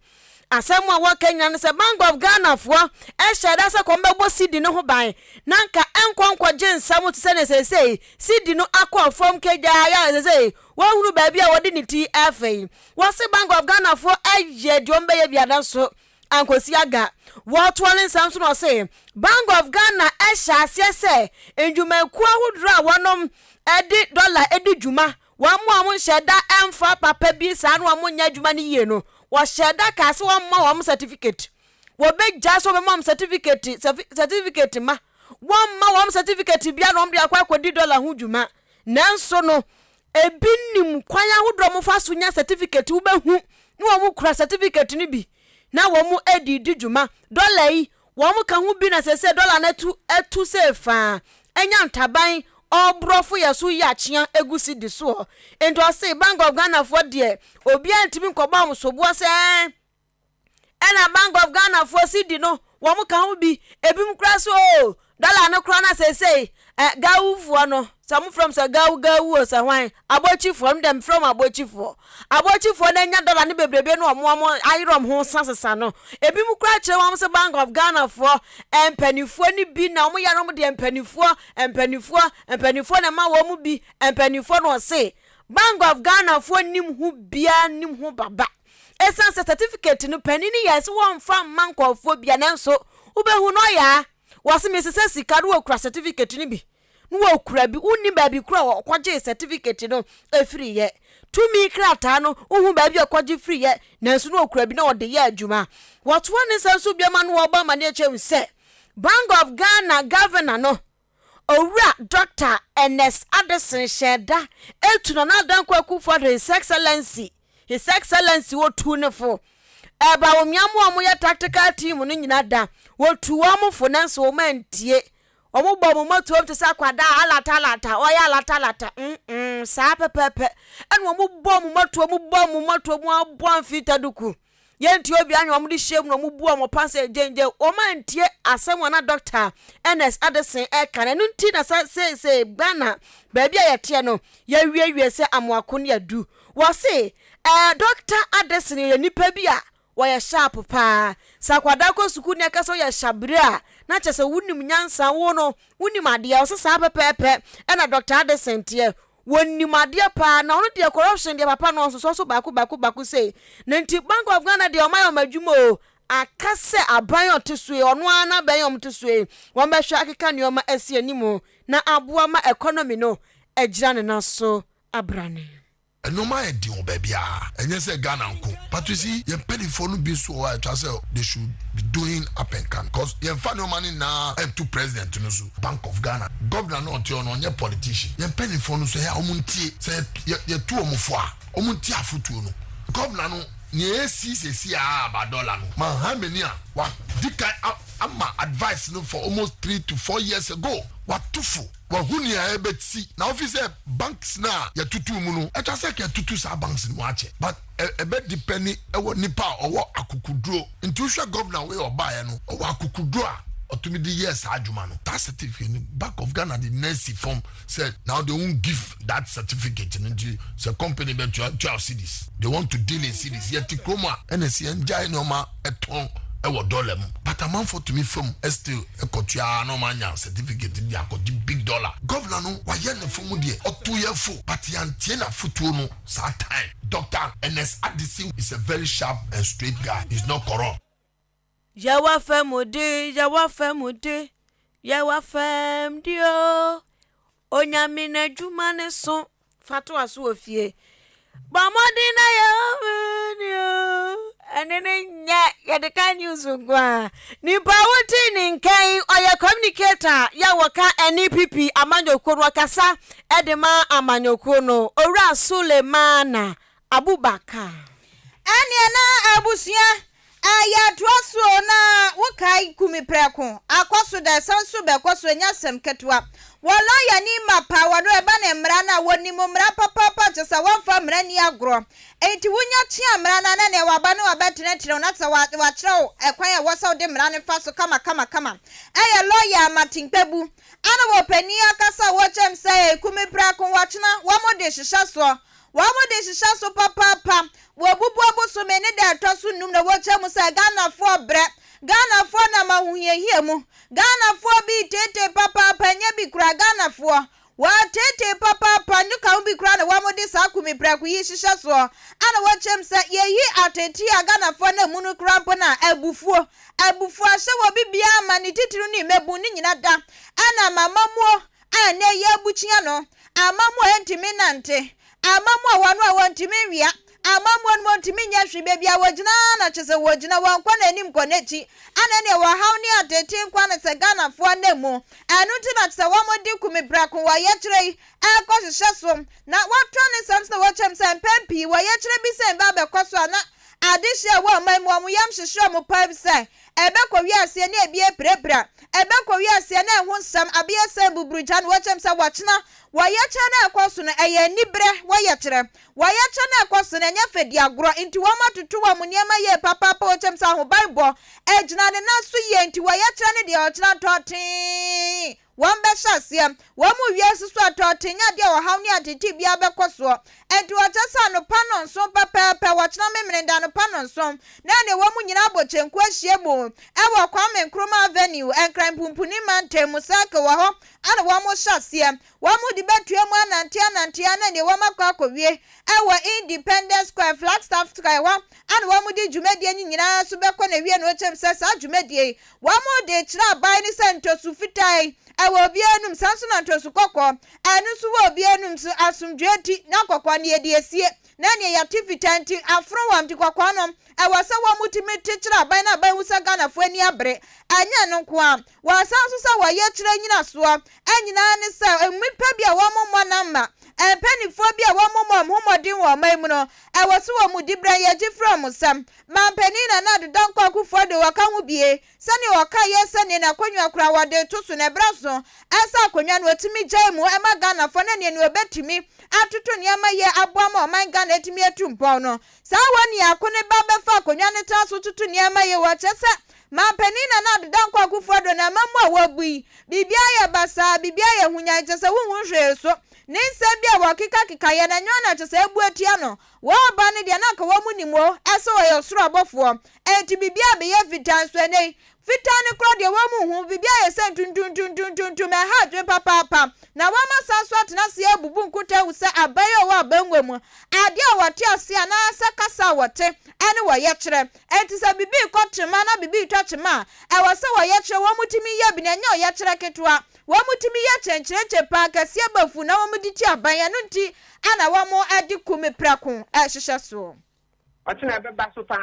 Asɛm a wɔka nyinaa ne sɛ Bank of Ghana foɔ hyɛɛ da sɛ kɔm bɛbɔ cedi no ho ban na anka ɛnkɔ nkɔgye nsam te sɛ nea seesei cedi no akɔ fam kagyaa a seesei wɔnhunu baabi a wɔde ne ti refa yi. Wɔse Bank of Ghana foɔ ayɛ deɛ wɔbɛyɛ biara nanso ankɔsi aga. Wɔtoa ne nsɛm so na ɔse Bank of Ghana hyɛ aseɛ sɛ ndwumakuo ahodoɔ a wɔnom de dɔla di dwuma, wɔn a wɔnhyɛ da mfa papa bi saa na wɔnyɛ adwuma no yie no, wɔhyɛɛ da kaa sɛ wɔmma wɔn certificate. Wɔbɛgyae sɛ wɔbɛma wɔn certificate, certificate ma. Wɔmma wɔn certificate bia na wɔn de akɔ akɔdi dɔla ho dwuma. Nanso no, ebi nim kwan ahodoɔ a wɔfa so nya certificate, wobɛhu na wɔn kura certificate no bi na wɔn de di dwuma. Dɔla yi, wɔn ka ho bi na sɛsɛ dɔla no atu atu sɛ faa, anya ntaban ɔborɔfo yɛ so yi akyea egu cedi soɔ. Nti ɔse Bank of Ghana foɔ deɛ obiara ntumi nkɔbɔ wɔn soboɔ sɛ ɛɛ ɛna Bank of Ghana foɔ cedi no wɔn ka ho bi. Ebinom koraa so oo dɔla no koraa na seesei ɛ gawufoɔ no sɛ wɔn frɛ wɔn sɛ gawu gawu o sɛ hwan abɔkyifoɔ no deɛ mefrɛ wɔn abɔkyifoɔ abɔkyifoɔ no anya dɔla no bebrebe no wɔn wɔn ayerɛ wɔn ho sa sesa no ebinom koraa kyerɛ wɔn sɛ Bank of Ghana foɔ mpanimfoɔ no bi na wɔn yɛ no wɔn deɛ mpanimfoɔ mpanimfoɔ mpanimfoɔ na ɛma wɔn bi mpanimfoɔ na ɔse Bank of Ghana foɔ nim ho biara nim ho baba. Esiane sɛ certificate no panin no yɛe sɛ wɔmfa mma nkurɔfoɔ bia nanso wobɛhu no ɔyaa. Wɔse mesesa sika no wɔkura certificate no bi na wɔkura bi wonnim baabi koro a wɔkɔgyee certificate no firiiɛ. Tumi krataa no wohu baabi a ɔkɔgye firiiɛ nanso na ɔkura bi na ɔde yɛ adwuma. Wɔtoa ne nsa nso biama no wɔbɔ amaneɛ kyerɛ mu sɛ Bank of Ghana Governor no Owura Dɔkta Ernest Addison hyɛɛ da tu Nana Dankwa Akufo-Addo His Excellency His Excellency wotuu no fo. Ɛba wo mmea mo a wɔyɛ tactical team no nyina da wotu wɔn fo nanso wɔn antie. Wɔn bɔ wɔn matuom te sɛ akwadaa alata alata ɔyɛ alata alata mm mm saa pɛpɛɛpɛ ɛna wɔn bɔ wɔn matuom bɔ wɔn matuom abɔ amfita duku. Yɛntie obiara nea wɔde hyia mu na wɔbu wɔn pa sɛ gyengyen. Wɔn antie asɛm a na Dɔkta Ernest Addison reka no. Ɛno nti na sɛ seesei Ghana baabi a yɛteɛ no, yɛawiewie sɛ amoako ne adu. Wɔse ɛɛ Dɔkta Addison yɛ nipa bi a wɔyɛ sharp paa. Sɛ akwadaa kɔ sukuu na ɛka sɛ ɔyɛ hyabere a, na kyerɛ sɛ wonim nyansa, wo no wonim adeɛ. Ɔse saa pɛpɛɛpɛ ɛna Dɔkta Addison teɛ. Wɔnim adeɛ paa na ɔno deɛ corruption deɛ papa no ɔnsosɔ so baako baako baako sei na nti Bank of Ghana deɛ ɔmayɛ wɔn adwuma o aka sɛ aban a ɔte so yi ɔno ara n'aban a wɔte so yi wɔn bɛhwɛ akeka nneɛma asi anim na aboa ma economy no agyina ne nan so abrane. Nnoɔma ayɛ den wɔ baabiara, ɛnyɛ sɛ Ghana nko. But you see, yɛn mpaninfoɔ no bi nso wɔ hɔ a ɛtwa sɛ they should be doing up and come cause yɛnfa nnoɔma no nyinaa nto president no so. Bank of Ghana governor no a ɔte hɔ no ɔnyɛ politician. Yɛn mpaninfoɔ no nso ɛyɛ a wɔn ntie. Sɛ yɛ yɛtu wɔn fo a wɔn ntie afotuo no. Governor no nea ɛresi seesei ara about dollar no ma how many a wa di kan a ama advice no for almost 3 to 4 years ago wato fo. Wahu nea ɛbɛsi na wofi sɛ banks no a yɛtutu mu no ɛtwa sɛ ka yɛtutu saa banks no mu akyɛ but ɛbɛ depend ɛwɔ nipa a ɔwɔ akokuduro nti wohwɛ governor wei ɔbaeɛ no ɔwɔ akokuduro a ɔtumi de yɛɛ saa adwuma no. That certificate no Bank of Ghana de na asi fam sɛ now they won't give that certificate no nti sɛ company bɛtua tua cedis they want to deal in cedis yɛte kurom a ɛna ɛsɛ yɛn gyae nneɛma ɛtɔn ɛwɔ dollar mu but amanfoɔ tumi fam still ɛkɔtua na ɔmo anya certificate de akɔgye big dollar. Governor no wayɛ ne fam deɛ ɔto yɛ fo but yɛantie n'afotuo no saa time. Doctor Ernest Addison is a very sharp and straight guy, he's not corrupt. Yɛwɔ fam de, yɛwɔ fam de, yɛwɔ fam de o. Onyame n'adwuma ne so fa to aso wɔ fie. Bɔ mmɔden na yɛ ni o. Ɛne ne nyɛ yɛde ka news nko a. Nipa a wote ne nkan ɔyɛ communicator yɛ wɔka NPP amanyɔkuo no ɔkasa de ma amanyɔkuo no. Owura Sulemana Abubakar. Ɛneɛ na abusua Yɛtoa so na wokae Kumi prɛko, akɔ so da ɛsan so bɛkɔ so, ɛnyɛ asɛm ketewa. Wɔ lɔyani mapa wɔ no ɛba ne mmara no a, wɔnim mmara papaapa kyerɛ sɛ wɔmfa mmara nni agorɔ. Enti wonya kyea mmara no a na neɛ waba no wabɛtenetene wo na kyerɛ sɛ wakyerɛ wo ɛkwan a ɛwɔ sɛ wode mmara no fa so kamakamakama. Ɛyɛ lɔya Martin Kpebu ana wɔ panin akasa a wɔkyɛm sɛ Kumi prɛko wɔkyena wɔn de hyehyɛ soɔ. Wɔn de hyehyɛ so papaapa. Wɔbubu bosome ne da ɛtɔ so num na wɔkyɛ mu sɛ Ghanafoɔ brɛ. Ghanafoɔ nam ahohiahia mu. Ghanafoɔ bi reteetee papaapa ɛnyɛ bi koraa Ghanafoɔ wɔreteetee papaapa ne ka ho bi koraa na wɔn de saa kumi prɛko yi hyehyɛ soɔ ana wɔkyɛm sɛ yɛyi ateetee a Ghanafoɔ nam mu no koraa mpo no a abufuo abufuo ahyɛ wɔ bibiara ma ne titiriw ne mmabun ne nyina da ɛna amammuo a ɛnnɛ yi abukyia no amammuo a ɛntumi nnante Amammuo a wɔn a wɔntumi nwea, amammuo no wɔntumi nyɛ hwee, baabi a wɔgyina ara na kyesɛ wɔgyina, wɔnkɔ n'anim nkɔ n'akyi, ɛna ɛneɛ wɔhaw ne ateetee nkoa no sɛ Ghanafoɔ nna mu, ɛno nti na kyesɛ wɔn de kumi prɛko wɔ yɛkyerɛ yi ɛrekɔ hyehyɛ so, na wɔatoa ne nsɛm so na wɔkyerɛ mu sɛ mpɛn pii wɔ yɛkyerɛ bi sɛ mba abɛkɔ so a na adehyeɛ a ɛwɔ ɔman mu wɔn yam hyehyɛ wɔn paa efisɛ ɛbɛkɔ wiaseɛ ne ebi apirapira, ɛbɛkɔ wiaseɛ na ɛho nsɛm abeyɛ sɛ mbuburugya na wɔkyerɛ mu sɛ wɔkyena Wɔ yɛkyerɛ no a ɛkɔ so no, ɛyɛ aniberɛ wɔ yɛkyerɛ. Wɔ yɛkyerɛ no a ɛkɔ so no, ɛnyɛ fɛ di agorɔ, nti wɔn atoto wɔn nneɛma yie papaapa wɔ kyɛm sɛ ahobanbɔ agyina ne nan so yie nti wɔ yɛkyerɛ no deɛ ɔkyena tɔɔtee wɔn bɛhyɛ aseɛ. Wɔn mu wiase so a tɔɔtee nyɛ adeɛ a ɔhaw ne atetee biara bɛkɔ soɔ. Nti wɔkyerɛ sɛ anɔpa nnɔnson pɛpɛɛpɛ, wɔkyena Memeneda anɔpa nnɔnson, na ɛneɛ wɔn nyinaa abɔ kyenku ahyia mu wɔ Kwame Nkrumah Avenue, Nkran Mpumpuni Mantam mu, Circle wɔ hɔ Ana wɔn hyɛ aseɛ, wɔn de bɛtoa mu anante anante ara na neɛ wɔn akɔ akɔwie wɔ Independence Square, Flagstaff Square hɔ ana wɔn de dwumadie no nyinaa nso bɛkɔ na wie no wokyɛm sɛ saa dwumadie yi wɔn de rekyerɛ aban no sɛ ntɔsu fitaa yi ɛwɔ obiara anum saa nso na ntɔsu kɔkɔɔ ɛno nso wɔ obiara anum so asomdwoeɛ nti na kɔkɔɔ no yɛde asie na neɛ yɛate fitaa nti afono wɔn nti kɔkɔɔ no ɛwɔ sɛ wɔn tumi te kyerɛ aban na aban hu sɛ Ghanafoɔ ani abere ɛnyɛ ɛno nko ara Wɔsan nso sɛ wɔyɛ kyerɛ nnyinasoɔ nyinaa ne sɛ nnipa bi a wɔmmɔ namba, mpaninfoɔ bi a wɔmmɔ wɔn ho mmɔden wɔ ɔman mu no, ɛwɔ sɛ wɔn diberɛ yɛgye firi wɔn nsam. Manpanin Nana Addo Dankwa Akufo-Addo wɔka ho bie, sɛdeɛ ɔkaeɛ sɛdeɛ n'akonnwa koraa wɔde reto so no ɛberɛ so sɛ akonnwa no wɔtumi gyae mu ma Ghanafoɔ na neɛ wɔbɛtumi atoto nneɛma yie aboa ma ɔman Ghana atumi atu mpɔn no. Saa wɔn niako no ba bɛfa akonnwa no tena so toto nneɛma yie wɔ kyerɛ sɛ Manpanin Nana Addo Dankwa Akufo-Addo n'amammuo a wabu yi, biribiara yɛ basaa, biribiara yɛ hunyan kyerɛ sɛ wonhu hwee so. Ne nsɛm bi a wɔkekakeka yɛ no ɛnyɛ ɔno na kyerɛ sɛ abu atia no. Wɔreba no deɛ na anka wɔn nim o, sɛ ɔyɛ ɔsoro abɔfoɔ. Enti biribiara bɛyɛ fitaa nso ɛnnɛ yi, Fitaa no koraa deɛ wɔn nhu, biribi ayɛ sɛ ntuntuntuntuntuntum, ɛha adwene papaapa. Na wɔasan nso atena ase abubu nkuta ahu sɛ aban a ɔwɔ abangua mu, adeɛ a wɔte aseɛ anaasɛ kasa a wɔte ne wɔyɛkyerɛ. Enti sɛ biribi rekɔ kyema na biribi retwa kyema a, ɛwɔ sɛ wɔyɛkyerɛ, wɔtumi yɛ bi na ɛnyɛ ɔyɛkyerɛ ketewa. Wɔtumi yɛ kyenkyerenkye paa, kɛseɛ ba fu na wɔde ti aban, ɛno nti na wɔde kumi prɛko hyehyɛ soɔ. Ɔkyena ɛbɛba so paa,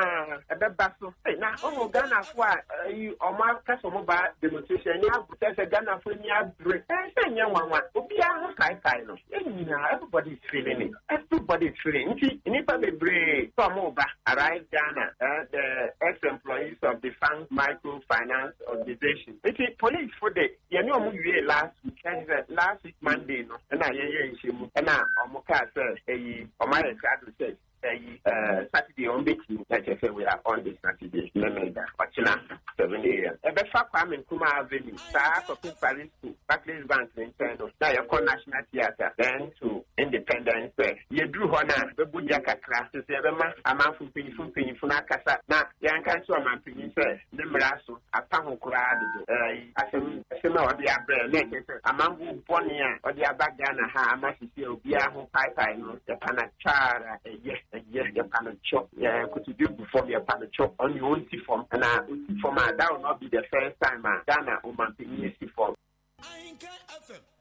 ɛbɛba so. Ei, na wohu Ghanafo a ayi ɔmo aka sɛ ɔmo ba demonstration ani abere kyerɛ sɛ Ghanafo ani abere. Ɛɛ sɛ nyɛ nwanwa, obiara ho kaekae no. Yɛn nyinaa, everybody is feeling it, everybody is feeling it. Nti nnipa bebree sɛ ɔmo ba Arise Ghana, eh, the ex-employees of defunct microfinance organization. Nti police fo de, yɛne ɔmo wiee last week, kyerɛ sɛ last week Monday no, ɛna yɛyɛ nhyɛmu, ɛna ɔmo kaa sɛ ɛyi, ɔmo ayɛ krado sɛ Ɛyi eh, Saturday wɔn bɛtumi na kyerɛ sɛ we are on this Saturday Memenda ɔkyena 7 am. Ɛbɛfa Kwame Nkrumah Avenue saa kɔpem Paris School, Barclays Bank ne nkyɛn no na yɛkɔ National Theatre then to Independence Square. Yɛduru hɔ no a bɛbɔ dwa kakra te sɛ yɛbɛma amanfo mpanyinfo mpanyinfo no akasa na yɛnka nkyerɛ ɔmanpanyin sɛ ne mmara so apa ho koraa dodo. Ɛyi asɛm asɛm a ɔde abrɛ na ɛkyerɛ sɛ amambo bɔne a ɔde aba Ghana ha ama sisi a obiara ho paepae no yɛpa no kyɔ ara ɛyɛ ɛyɛ yɛpa no kyɔ yɛ kotodwe gu fam yɛpa no kyɔ ɔne ɔnsi fam na ɔsi fam a that will not be the first time a Ghana ɔmanpanyin asi fam.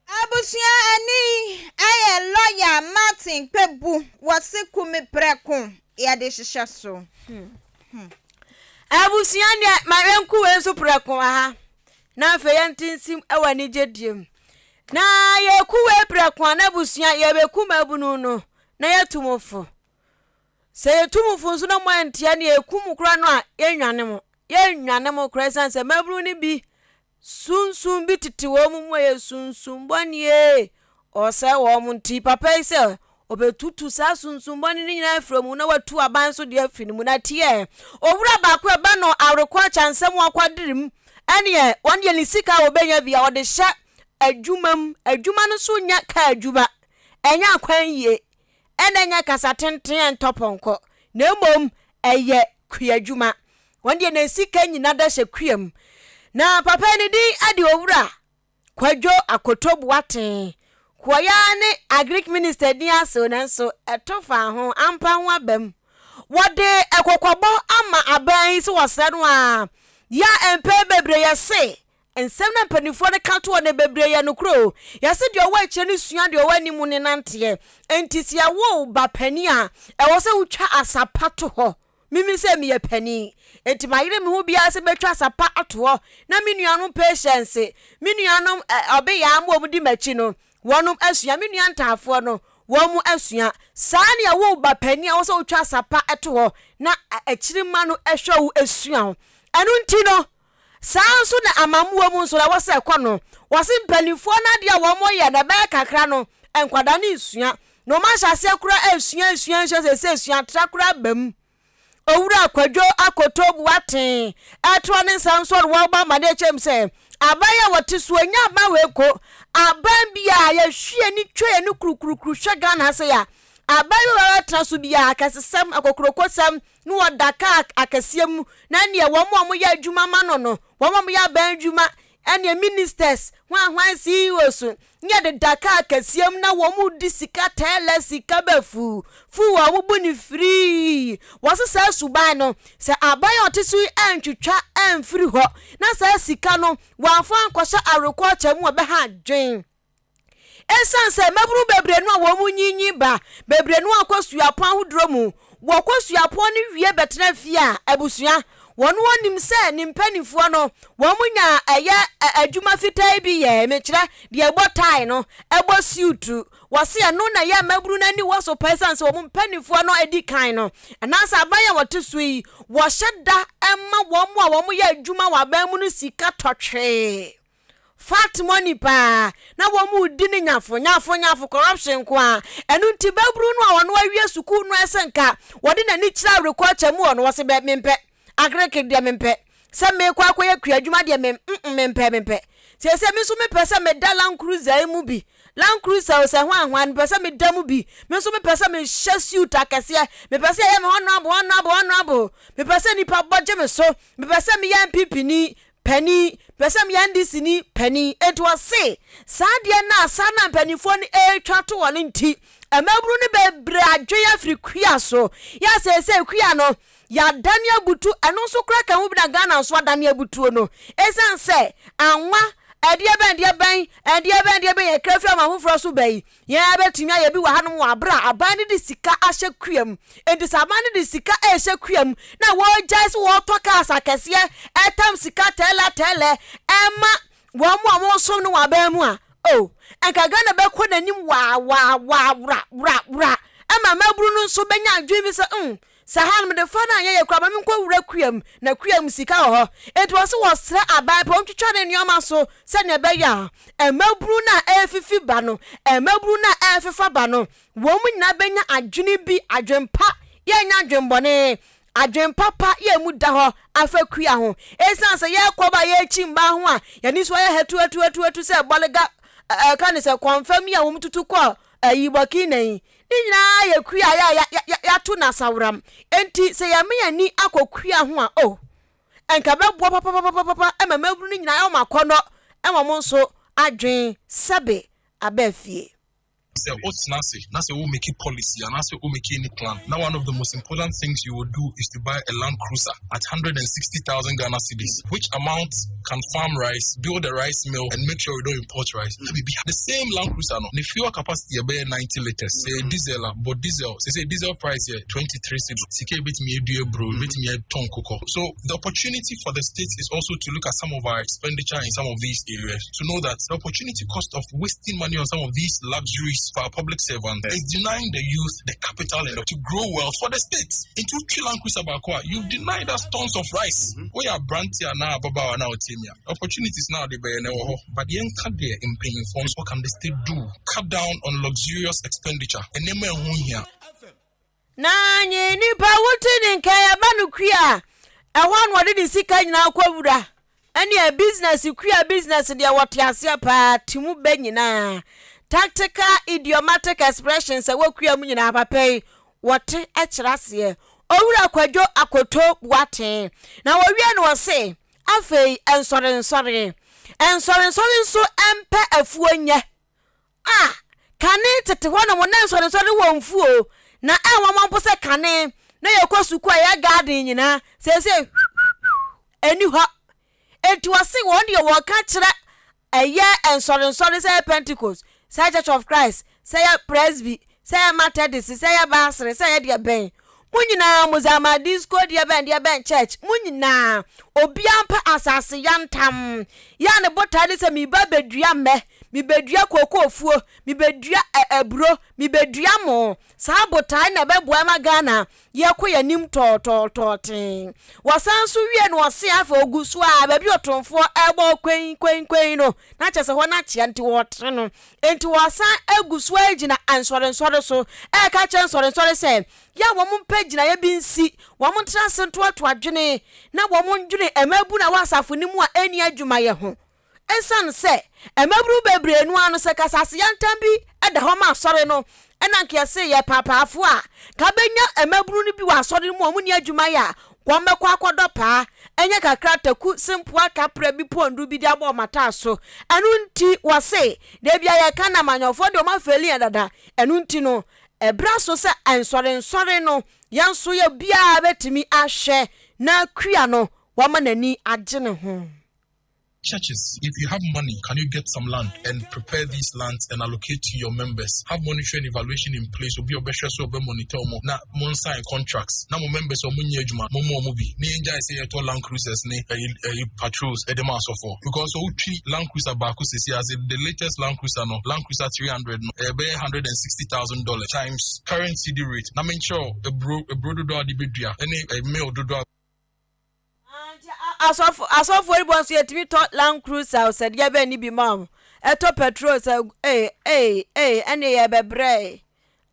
Abusua ani yɛ lawyer Martin Kpebu wɔse kumi prɛko yɛde hyehyɛ so. Abusua deɛ ma yɛnku wei nso prɛko aha na afei yɛnte nsim wɔ anigyedie mu. Na yɛku wei prɛko a na abusua yɛbɛku mmabunu no na yɛatu mo fo. Sɛ yɛtu mo fo nso na moantia ne yɛku mo koraa no a yɛnnwane mo. Yɛnnwane mo koraa ɛsiane sɛ mmabunu no bi Sunsum bi tete wɔn mu a ɛyɛ sunsum bɔne ee, ɔresɛe wɔn nti papa yi sɛ ɔbɛtutu saa sunsum bɔne no nyinaa afiri mu na watu aban nso deɛ afiri no mu. Na tiɛ, owura baako a ɛbɛ no awerekɔ akyansɛm akwadere mu ɛneɛ wɔn deɛ ne sika a wɔbɛnya bi a wɔde hyɛ adwuma mu. Adwuma no nso nyɛ kaa adwuma, ɛnyɛ akwan yie, ɛna ɛnyɛ kasa tenten ɛntɔ pɔnkɔ, na mmom ɛyɛ kuadwuma. Wɔn deɛ ne sika nyina da hyɛ kua mu. Na papa yi ne din de Owura Kwadwo Akoto Boateng. Kuoyaa ne Agric Minister din ase o, nanso ɛto faa ho, ampa ho aba mu. Wɔde kɔkɔbɔ ama aban yi sɛ wɔsrɛ no a, yɛ a mpɛn bebree yɛse nsɛm na mpanimfoɔ no ka toɔ no bebree yɛ nokorɛ o. Yɛse deɛ ɔwɔ akyire no sua deɛ ɔwɔ anim no nanteɛ. Enti sɛ yɛwo wo ba panin a, ɛwɔ sɛ wotwa asa pa to hɔ. Mimi sɛ meyɛ panin, enti mayere me ho biara sɛ mɛtwa asa pa ato hɔ na me nuanom Patience, me nuanom Ɔbeyaa mo a wɔdi m'akyi no, wɔnom asua, me nua ntaafoɔ no, wɔn asua. Saa ne ɛwo wo ba panin a ɛwɔ sɛ wotwa asa pa to hɔ na akyiri mma no hwɛ wo sua wo. Ɛno nti no, saa ara nso na amammuo mu nso na ɛwɔ sɛ ɛkɔ no. Wɔse mpanimfoɔ no adeɛ a wɔyɛ no ɛbɛyɛ kakra no, nkwadaa no resua. Na wɔn ahyɛ aseɛ koraa resua resua resua seesei suatra koraa aba mu. Owura Kwadwo Akoto Boateng ɛtoa ne nsɛm so ɔde wɔn ba amaneɛ kyerɛ mu sɛ aban a wɔte soɔ nyɛ aban wei nko, aban biara yɛhwe ani twa yɛn ani kurukurukuru hwɛ Ghana ha sei a, aban bi a wɔbɛtena so biara akɛsesɛm, akokurokosɛm ne wɔda kaa akɛseɛ mu na neɛ wɔn a wɔyɛ adwuma ma no no, wɔn a wɔyɛ aban adwuma ɛneɛ ministers, hwan hwan CEOs ne yɛdeda kaa akɛseɛ mu na wɔn di sika tɛɛlɛ sika bɛ fuu fuu a wɔn bu ne firii. Wɔse saa suban no sɛ aban a ɔte so yi antwitwa amfiri hɔ na saa sika no wɔamfa ankɔhyɛ awerekɔɔkyɛ mu a ɛbɛha adwen. Esiane sɛ mmabunu bebree no a wɔnyinyin ba bebree no akɔ suapɔn ahodoɔ mu, wɔkɔ suapɔn no wie bɛtena fie a, abusua, wɔn wɔnim sɛ ne mpanimfoɔ no, wɔn nya ɛyɛ adwuma fitaa bi yɛ, mekyerɛ deɛ ɛbɔ tae no, ɛbɔ siutu, wɔse ɛno na ɛyɛ mmabunu no ani wɔ so paa esiane sɛ wɔn mpanimfoɔ no adi kan no, anaasɛ aban a wɔte so yi, wɔhyɛ da ma wɔn a wɔyɛ adwuma wɔ aban mu no sika tɔtwee. Fat money paa na wɔn redi no nyafo nyafo nyafo corruption nko ara ɛno nti babunu no a ɔno awie sukuu no ɛsɛ nka wɔde n'ani kyerɛ agriculture mu ɔno wɔse bɛ mempɛ agric deɛ mempɛ sɛ mekɔ akɔyɛ kua adwuma deɛ mem mm mempɛ mempɛ seesei me nso mepɛ sɛ meda Land Cruiser yi mu bi Land Cruiser o sɛ hwan hwan mepɛ sɛ meda mu bi me nso mepɛ sɛ mehyɛ suit akɛseɛ mepɛ sɛ yɛyɛ me honorable honorable honorable mepɛ sɛ nipa bɔ gye me so mepɛ sɛ meyɛ NPP ni Panin, pɛ sɛ meyɛ NDC ni panin. Enti ɔse saa adeɛ no a saa na mpanimfoɔ no retwa to wɔn nti, mmabunu no bebree adwen afiri kua so. Yɛ a seesei kua no, yɛadane abutu, ɛno nso koraa ka ho bi na Ghana nso adane abutuo no. Ɛsiane sɛ anwa, ɛdeɛ bɛn deɛ bɛn, ɛdeɛ bɛn deɛ bɛn yɛkra firi aman foforɔ so ba yi, Yɛn ara bɛtumi ayɛ bi wɔ hanom wɔ abere a aban no de sika ahyɛ kua mu. Enti sɛ aban no de sika rehyɛ kua mu na wɔregyae sɛ wɔretɔ cars akɛseɛ, ɛretam sika tɛɛlɛ tɛɛlɛ ɛrema wɔn a wɔresom no wɔ aban mu a, oh, nka Ghana bɛkɔ n'anim waa waa waa wra wra wra ɛma mmabunu no nso bɛnya adwene bi sɛ, mm, Sɛ ha no mede fa no anyɛ yie koraa ma menkɔ wura kua mu na kua mu sika wɔ hɔ. Enti wɔse wɔsrɛ aban pɛ wɔntwitwa ne nnoɔma so sɛdeɛ ɛbɛyɛ a mmabunu no a ɛrefifi ba no, mmabunu no a ɛrefefa ba no, wɔn nyinaa bɛnya adwene bi, adwene pa, yɛnnya adwene bɔne, adwene papa yɛ emu da hɔ afa kua ho. Esiane sɛ yɛrekɔ ba yɛrekyi mmaa ho a yɛn ani so ayɛ hatuhatuhatuhatu sɛ bɔlega ɛka ne sɛ kɔnfam yi a wɔtutu kɔ ayi Burkina yi, Ne nyinaa yɛ kua a yɛato no asaworam. Enti sɛ yɛama yɛn ani akɔ kua ho a, oh, anka ɛbɛboa papapapapa ma mmabunu no nyinaa ayɛ wɔn akɔnnɔ ma wɔn nso adwen sɛbe aba fie. Sɛ wo tena ase na sɛ wo make policy anaasɛ wo make any plan na one of the most important things you will do is to buy a land cruiser at 160,000 Ghana cedis which amount can farm rice, build a rice mill and make sure we don't import rice. Na biribi ha. The same Land Cruiser no, ne fuel capacity yɛ bɛyɛ 90 litres. Sɛ ɛyɛ diesel a, bɔ diesel. Sɛ sɛ diesel price yɛ 23 cedi. Sika ebetumi adua aburo, ebetumi atɔn kokɔ. So the opportunity for the state is also to look at some of our expenditure in some of these areas to know that the opportunity cost of wasting money on some of these luxuries. salaries for our public servants is denying the youth the capital and to grow wealth for the state. Nti wotwi Land Cruiser baako a, you've denied us tons of rice. Woyɛ aberante anaa ababaawa na wotie me a, opportunities na wode bɛyɛ no ɛwɔ hɔ. But yɛnka deɛ mpanyimfoɔ nso, what can the state do? Cut down on luxurious expenditure. Nneɛma a ɛho hia. Na nye nipa wote ne nka ɛba no kua a, ɛhɔ na ɔde ne sika nyinaa kɔ wura. Ɛneɛ business kua business deɛ wɔte aseɛ paa te mu bɛ nyinaa. Tactical idiomatic expressions ɛwɔ kua mu nyinaa papa yi wɔte kyerɛ aseɛ. Owura Kwadwo Akoto Boateng na wɔwie no ɔse afei nsɔrensɔre nsɔrensɔre nso mpɛ afuo nyɛ. A Kane tete hɔ nom na nsɔrensɔre wɔ mfuo na ɛnwanwa mpo sɛ kane na yɛkɔ sukuu a yɛ garden nyinaa seesei ɛni hɔ. Enti wɔse wɔn deɛ wɔka kyerɛ ɛyɛ nsɔrensɔre sɛ ɛyɛ Pentecost, sɛ ɛyɛ Church of Christ, sɛ ɛyɛ Presby, sɛ ɛyɛ Methodist, sɛ ɛyɛ Baasere, sɛ ɛyɛ deɛ bɛn. Mo nyinaa mo Zama Disco deɛ bɛn deɛ bɛn church, mo nyinaa obiara mpɛ asase yantam. Yɛ a ne botae ne sɛ meba bɛdua mmɛ, mebɛdua kookoofuo, mebɛdua aburo, mebɛdua mo. Saa botae na ɛbɛboa ma Ghana Yɛkɔ yɛn anim tɔɔtɔɔtɔɔ tee. Wɔsan nso wie no ɔse afei ɔgu so a baabi ɔtomfoɔ ɛbɔ kwen kwen kwen no na kyerɛ sɛ hɔ no akyea nti wɔretere no. Nti wɔsan agu so ara gyina nsɔrensɔre so ɛreka kyerɛ nsɔrensɔre sɛ yɛ a wɔn mpɛ gyinaeɛ bi nsi, wɔn ntena ase ntoatoa adwene na wɔn ndwene mmabunu a ɛwɔ asafo no mu a ɛnni adwumayɛ ho. Esiane sɛ mmabunu bebree no ara no sɛ kasase yantam bi da hɔ ma asɔre no na anka yɛse yɛ paapaafo a, ka benya mmabunu no bi wɔ asɔre no mu a wɔnni adwuma yɛ a, wɔbɛkɔ akɔdɔ paa, anya kakra taku, sempoa, kapra bi, pondu bi de abɔ wɔn ataaso. Ɛno nti wɔse, da bi a yɛka no amanyɔfoɔ deɛ wɔafeeli yɛn dada. Ɛno nti no, ɛberɛ aso sɛ nsɔrensɔre no yɛn nso yɛ biara bɛtumi ahwɛ na kua no wama n'ani agye ne ho. Churches, if you have money, can you get some land and prepare these lands and allocate to your members? Have monitoring and evaluation in place. Obi a ɔbɛhwɛ so ɔbɛ monitor wɔn na mo nsign contracts na mo members a wɔn nyɛ adwuma mo mu wɔn bi na yɛn gyae sɛ yɛtɔ land cruisers ne ɛyi ɛyi patrols ɛde ma asɔfoɔ because ɔtwi land cruiser baako sisi ase the latest land cruiser no land cruiser 300 no ɛyɛ bɛyɛ $160,000 times current cedi rate na menkyerɛw eburo eburo dodoɔ a de bɛdua ɛne ɛyi mill dodoɔ a Nti asɔfo asɔfoɔ yi bɔ nso yɛtumi tɔ land cruiser sɛ deɛ bɛn ne bi ma wɔn ɛtɔ petrol sɛ ee ee ee ɛne yɛbɛbrɛ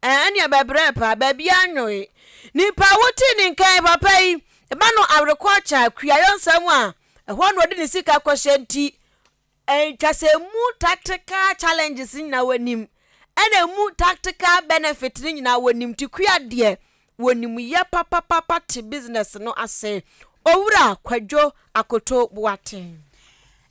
ɛne yɛbɛbrɛ paa baabi anwoe nipa wote ne nkan papa yi ɛba no awerekɔkya kuayɔ nsɛm a ɛhɔ na ɔde ne sika kɔhyɛ nti Ɛtwa sɛ emu tactical challenges no nyinaa wɔnim, ɛna emu tactical benefit no nyinaa wɔnim. Nti kua deɛ wɔnim yɛ papapapa te business no ase. Owura Kwadwo Akoto Boateng.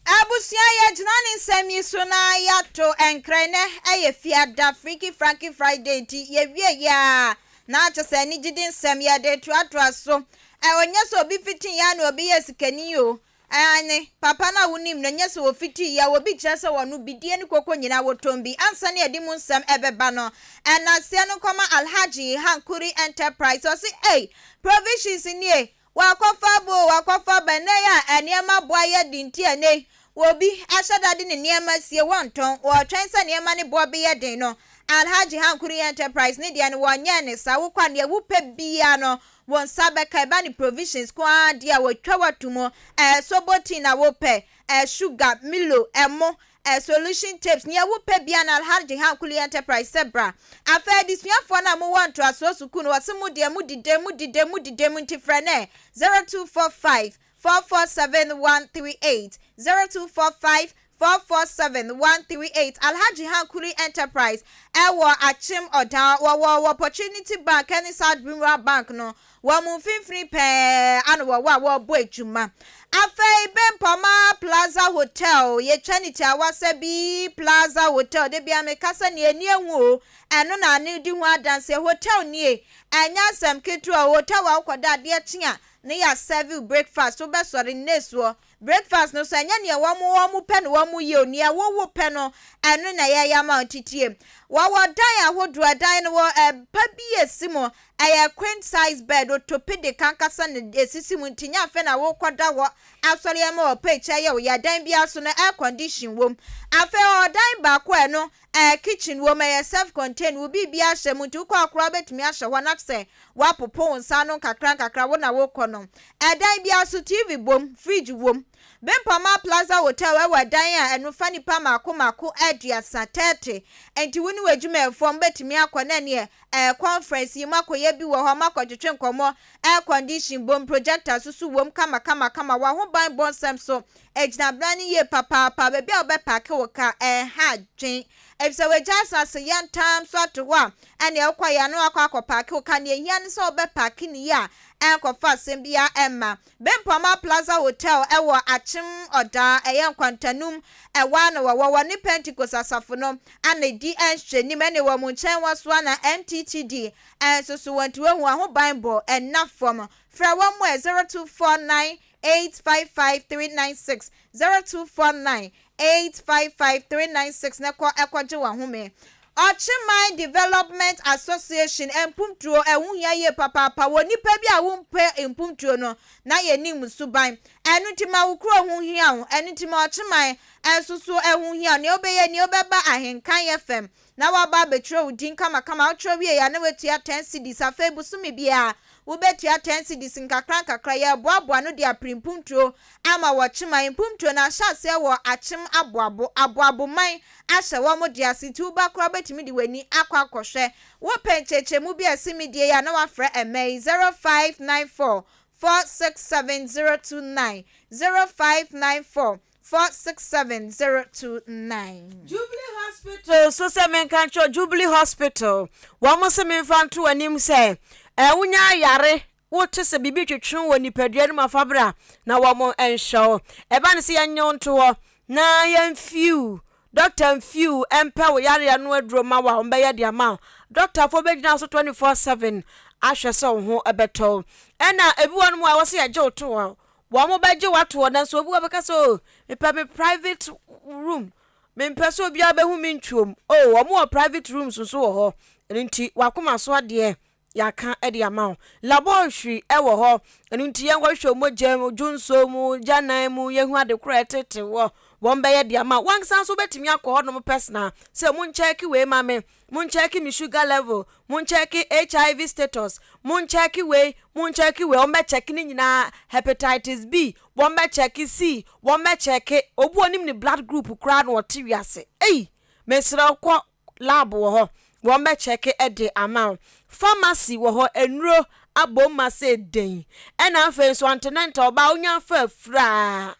Abusua yɛgyina ne nsɛm yi so na yɛato nkra nnɛ ɛyɛ fiada Freaky Franky Friday nti yɛwie yɛ a na kyɛ sɛ anigyede nsɛm yɛde toatoa so ɛ ɔnyɛ sɛ obi fiti yɛ a na obi yɛ sikani o Aane, papa no a wonim no, nyɛ sɛ wɔfitii yɛ, obi kyerɛ sɛ wɔno bidie ne koko nyinaa wɔtɔn bi ansa ne yɛde mu nsɛm ɛbɛba no. Ɛnaseɛ no nkɔma Alhaji Hankuri Enterprise, ɔse ei, provisions nie, wakɔfa aba o, wakɔfa aba, ɛnɛ yi a nneɛma boɔ ayɛ den nti ɛnɛ yi obi ahyɛ da de ne nneɛma sie, wɔntɔn, wɔretwɛn sɛ nneɛma no boɔ beyɛ den no, Alhaji Hankuri Enterprise ne deɛ no wɔnyɛɛ ne saa, wokɔ a neɛ wopɛ biara no Wo nsa bɛka, ɛba ne provisions ko ara deɛ a wɔatwa wo ato mu, ɛɛ sobo tea na wopɛ, ɛɛ sugar, milo, ɛmo, ɛɛ solution tapes, nea wopɛ biara no Alhaji Hankuli Enterprise sɛ bra. Afei adesuafoɔ no a mowɔ ntoasoɔ sukuu no wɔse mo deɛ modidam, modidam, modidam nti frɛ no ɛ, 0245 447 138, 0245 447 138 Alhaji Hankuri Enterprise ɛwɔ Akyem Ɔdaa wɔwɔ wɔ Opportunity Bank ɛne South Rural Bank no wɔn mfimfini pɛɛ ano wɔwɔ a wɔrebɔ adwuma. Afei Bempɔma Plaza Hotel yɛtwa ne tiawa sɛ bi Plaza Hotel da biara meka sɛ nea ani ahu o ɛno na ano di ho adanseɛ hotel nie ɛnyɛ asɛm ketewa o hotel a wokɔda adeɛ kye a ne yɛasɛve wo breakfast wobɛsɔre nnɛ soɔ Breakfast no so ɛnyɛ neɛ wɔn wɔn pɛ na wɔn yɛ o, neɛ wo wo pɛ no ɛno na yɛyɛ ama wo nti tie. Wɔwɔ dan ahodoɔ, ɛdan no wɔ ɛpa bi ɛsi mu, ɛyɛ queen size bed, orthopedic ankasa na ɛsisi mu nti nyɛ afei na wokɔda hɔ asɔre ama ɔpɛ akyi ayɛ wo ya. Dan biara so no air condition wom. Afei ɔwɔ dan baako a ɛno ɛɛ kitchen wom, ɛyɛ self contained, wo biribiara hyɛ mu nti wokɔ a koraa wobɛtumi ahyɛ hɔ na sɛ woapopo wo nsa ano nkakra nkakra wo na wokɔ no. Ɛdan biara so TV bom, fridge wom. Bempɔma Plaza Hotel wɔ dan a ɛno fa nnipa mmaako mmaako 30, 30, enti wo ne w'adwumayɛfoɔ mobɛtumi akɔ na ɛneɛ ɛɛ conference yi moakɔyɛ bi wɔ hɔ, moakɔtwetwe nkɔmmɔ, air condition bom, projector nso so wom kamakamakama, w'ahoban bɔ nsɛm so, ɛgyina bena no yie papaapa, baabi a wobɛpaake wo car ɛnha adwen, efisɛ wɔagya asase yantam so ato hɔ a ɛneɛ wokɔ yɛ a na woakɔ akɔpaake wo car, nea ɛhia ne sɛ wobɛpaake no yie a ɛnkɔfa asɛm biara ɛmma. Bempɔma Plaza Hotel wɔ Akyem Ɔdaa, ɛyɛ Nkwantanum, ɛhɔ ara na wɔwɔ. Wɔne Pentekost Asafo no na ɛdi nhwɛnim, ɛne wɔn nkyɛn wɔ so ara na MTTD nso so wɔ, nti woahu ahobanbɔ nna fam. Frɛ wɔn ɛ 0249 855 396, 0249 855 396 na kɔ kɔgye w'ahome. Ɔkyeman Development Association mpomtuo ɛho hia yie papaapa wɔ nnipa bi a wompɛ mpomtuo no na yɛnim suban. Ɛno nti ma wo kuro ho hia wo, ɛno nti ma Ɔkyeman nso so ɛho hia wo. Nea wobɛyɛ nie, wobɛba Ahenkan FM na woaba abɛtwerɛ wo din kamakama, wotwerɛ wie a na woatua 10 cedis, afei bosome biara wobɛtua 10 cedis nkakra nkakra, yɛreboaboa ano de apere mpuntuo ama Ɔkyeman. Mpuntuo no ahyɛ aseɛ wɔ Akyem Aboabo, Aboaboman ahyɛ wɔn de ase nti woba koraa wobɛtumi de w'ani akɔ akɔhwɛ. Wopɛ nkyerɛkyerɛmu bi a ɛse medie yi a na woafrɛ ɛmɛ yi 0594 467 029, 0594 467 029. Jubilee Hospital nso sɛ menka nkyerɛ Jubilee Hospital wɔn se memfa nto w'anim sɛ eh, wonya ayare wote sɛ biribi twetwe wɔ nipadua no mu afa bra na wɔn nhwɛ wo. Ɛba no sɛ yɛnyɛ wo nto hɔ na yɛmfiw dɔkta mfiw mpɛ wo yareɛ no aduro ma wo a wɔbɛyɛ de ama wo. Dɔktafoɔ bɛgyina so 24/7 ahwɛ sɛ wo ho bɛtɔ wo. Ɛna ebi wɔ nom a ɛwɔ sɛ yɛgye wo to hɔ. Wɔn bɛgye wo ato hɔ nanso obi wɔ bɛka sɛ oh mepɛ me private room mempɛ sɛ obiara bɛhu me ntwom. Oh wɔn wɔ private rooms nso wɔ hɔ. Ɛno nti wakoma so adeɛ yɛaka de ama wo. Laboratory wɔ hɔ, ɛno nti yɛnkɔhwehwɛ wo mogya mu, dwonsɔ mu, gyanan mu, yɛhu ade korɔ a ɛtete wɔ, wɔn bɛyɛ de ama wo. Wankasa nso wobɛtumi akɔ hɔnom personal sɛ monkyɛɛke wei ma me, monkyɛɛke me sugar level, monkyɛɛke HIV status, monkyɛɛke wei, monkyɛɛke wei, wɔn bɛkyɛke ne nyinaa, hepatitis B, wɔn bɛkyɛke C, wɔn bɛkyɛke, obi onim ne blood group koraa na ɔte wiase. Ei, mesrɛ wo kɔ Lab wɔ hɔ, wɔn bɛ kyɛke de ama wo. Pharmacy wɔ hɔ, nnuro abom ma sɛ den. Ɛna afei nso antenatal ɔbaa wonya fa afuraa.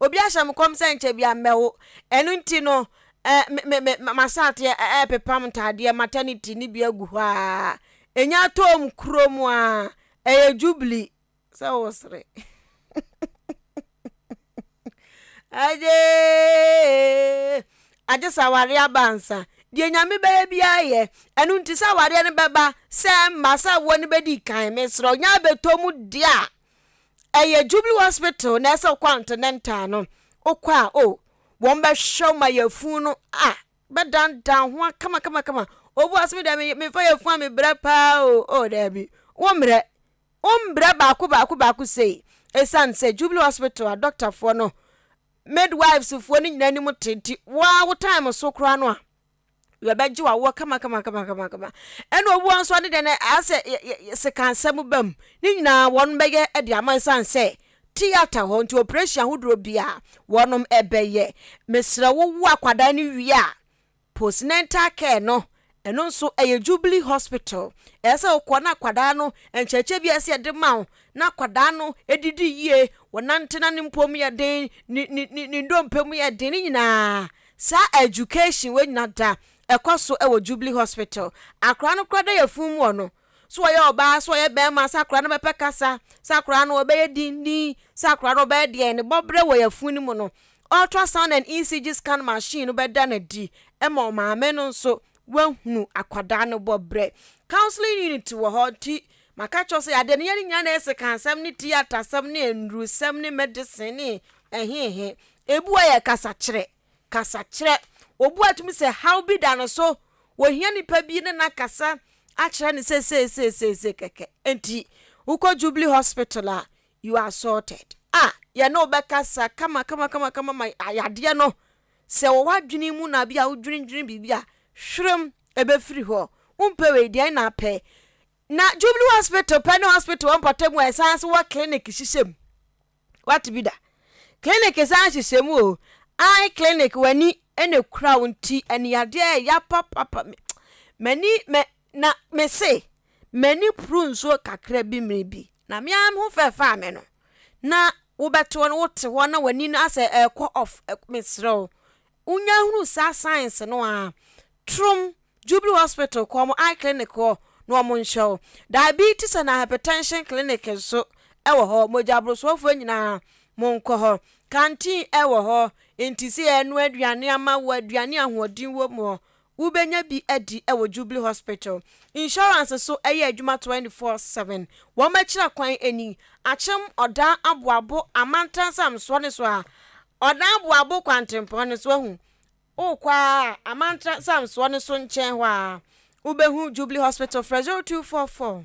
Obi ahyɛ me kɔm sɛ nkyɛ bia mmɛwo. Ɛno nti no, eh, me, me, me, masateɛ ɛɛpepam ntaadeɛ maternity ne bi agu hɔ a. Ɛnya tɔɔ mu kurom a, ɛyɛ jubilee. Sɛ wosere. Agye agye sɛ awareɛ aba ansa. Deɛ Nyame bɛyɛ biara yɛ. Ɛno nti sɛ awareɛ no bɛba, sɛ mma, sɛ awoɔ no bɛdi kan, mesrɛ wo, nya abɛtɔ mu deɛ a, ɛyɛ Jubilee Hospital na ɛsɛ wokɔ antenatal no. Wokɔ a, o, oh, wɔn bɛhwɛ wo ma yɛfunu no a, bɛdandan ho kamakamakama. Obu ase me deɛ mefa yɛfunu a mebrɛ paa o, o daabi, wo mmerɛ. Wombrɛ baako baako baako sei. Esiane sɛ Jubilee Hospital adɔktafoɔ no, midwives foɔ no nyinaa anim te nti, wo ara wo time so koraa no a, yɛbɛgye w'awoɔ kama kama kama kama kama. Ɛna obi wɔ nso ɔne deɛ no asɛ sekansɛm ba mu. Ne nyinaa wɔn bɛyɛ de ama esiane sɛ theatre hɔ nti operation ahodoɔ biara wɔnom ɛbɛyɛ. Mesrɛ wo wo akwadaa no wie a, Postnatal care no, ɛno nso ɛyɛ Jubilee Hospital. Ɛyɛ sɛ wokɔ na akwadaa no, nkyerɛkyerɛ bi a ɛsɛ sɛ yɛde ma wo na akwadaa no didi yie, wɔnante na ne mpɔ mu yɛ den, ne ne ne ne ndompe mu yɛ den, ne nyinaa. Saa education wei nyinaa da ɛkɔ so wɔ Jubilee Hospital. Akwadaa no koraa da yafunu mu hɔ no, so ɔyɛ ɔbaa, so ɔyɛ bɛrima, sɛ akwadaa no bɛpɛ kasa, sɛ akwadaa no ɔbɛyɛ dindin, sɛ akwadaa no ɔbɛyɛ deɛ, ne bɔberɛ wɔ yafunu no mu no, Ultrasound and ECG scan machine no bɛda no adi ma ɔmaame no nso wahunu akwadaa no bɔberɛ. Counseling unit wɔ hɔ nti maka kyerɛ sɛ yadeɛ no yɛne nyinaa na ɛyɛ sekansɛm ne theatresɛm ne nnurusɛm ne medicine ne ɛhehe. Ebi wɔ yɛ kasakyerɛ, kasakyerɛ. Obi a tumi sɛ haw bi da no so. Wɔhia nipa bi ne no akasa akyerɛ no sɛ sei sei sei sei kɛkɛ. Enti wokɔ Jubilee Hospital a, you are sorted. A yɛne wo bɛkasa kama kama kama kama ma yadeɛ no sɛ wɔ w'adwene mu na bi a wodwendwene biribi a hwerem ɛbɛfiri hɔ. Wompɛ wei deɛn na apɛ? Na Jubilee Hospital pɛ ne hospital wɔ mpɔtam a ɛsan so wɔ clinic hyehyɛ mu. Wate bi da? Clinic san hyehyɛ mu o. Eye clinic w'ani na ekura wo nti aniyadeɛ ɛya papapa. M'ani mɛ na mese m'ani puru nsuo kakra bi mmere bi na me ara me ho fɛfaa me no na wobɛte hɔ no wote hɔ na w'ani no asɛ ɛrekɔ off mesrɛ wo wonya hunu saa signs no a trom Jubilee Hospital kɔ wɔn eye clinic hɔ na wɔn nhyɛ wo. Diabetes and hypertension clinic nso wɔ hɔ. Mogyaborosoɔfoɔ nyinaa monkɔ hɔ. Canteen wɔ hɔ nti sɛ yɛnoa aduane ama wo aduane ahoɔden wɔ mu wobɛnya bi adi wɔ Jubilee Hospital. Insurance nso yɛ adwuma 24/7. Wɔn akyira kwan ni. Akyem Ɔdan Aboabo Amantan Samsoɔ no so a Ɔdan Aboabo kwantempɔn no so ahu Worekɔ ara a, Amantra nsamsoɔ no so nkyɛn hɔ ara, wobɛhu Jubilee Hospital. Frɛ 0244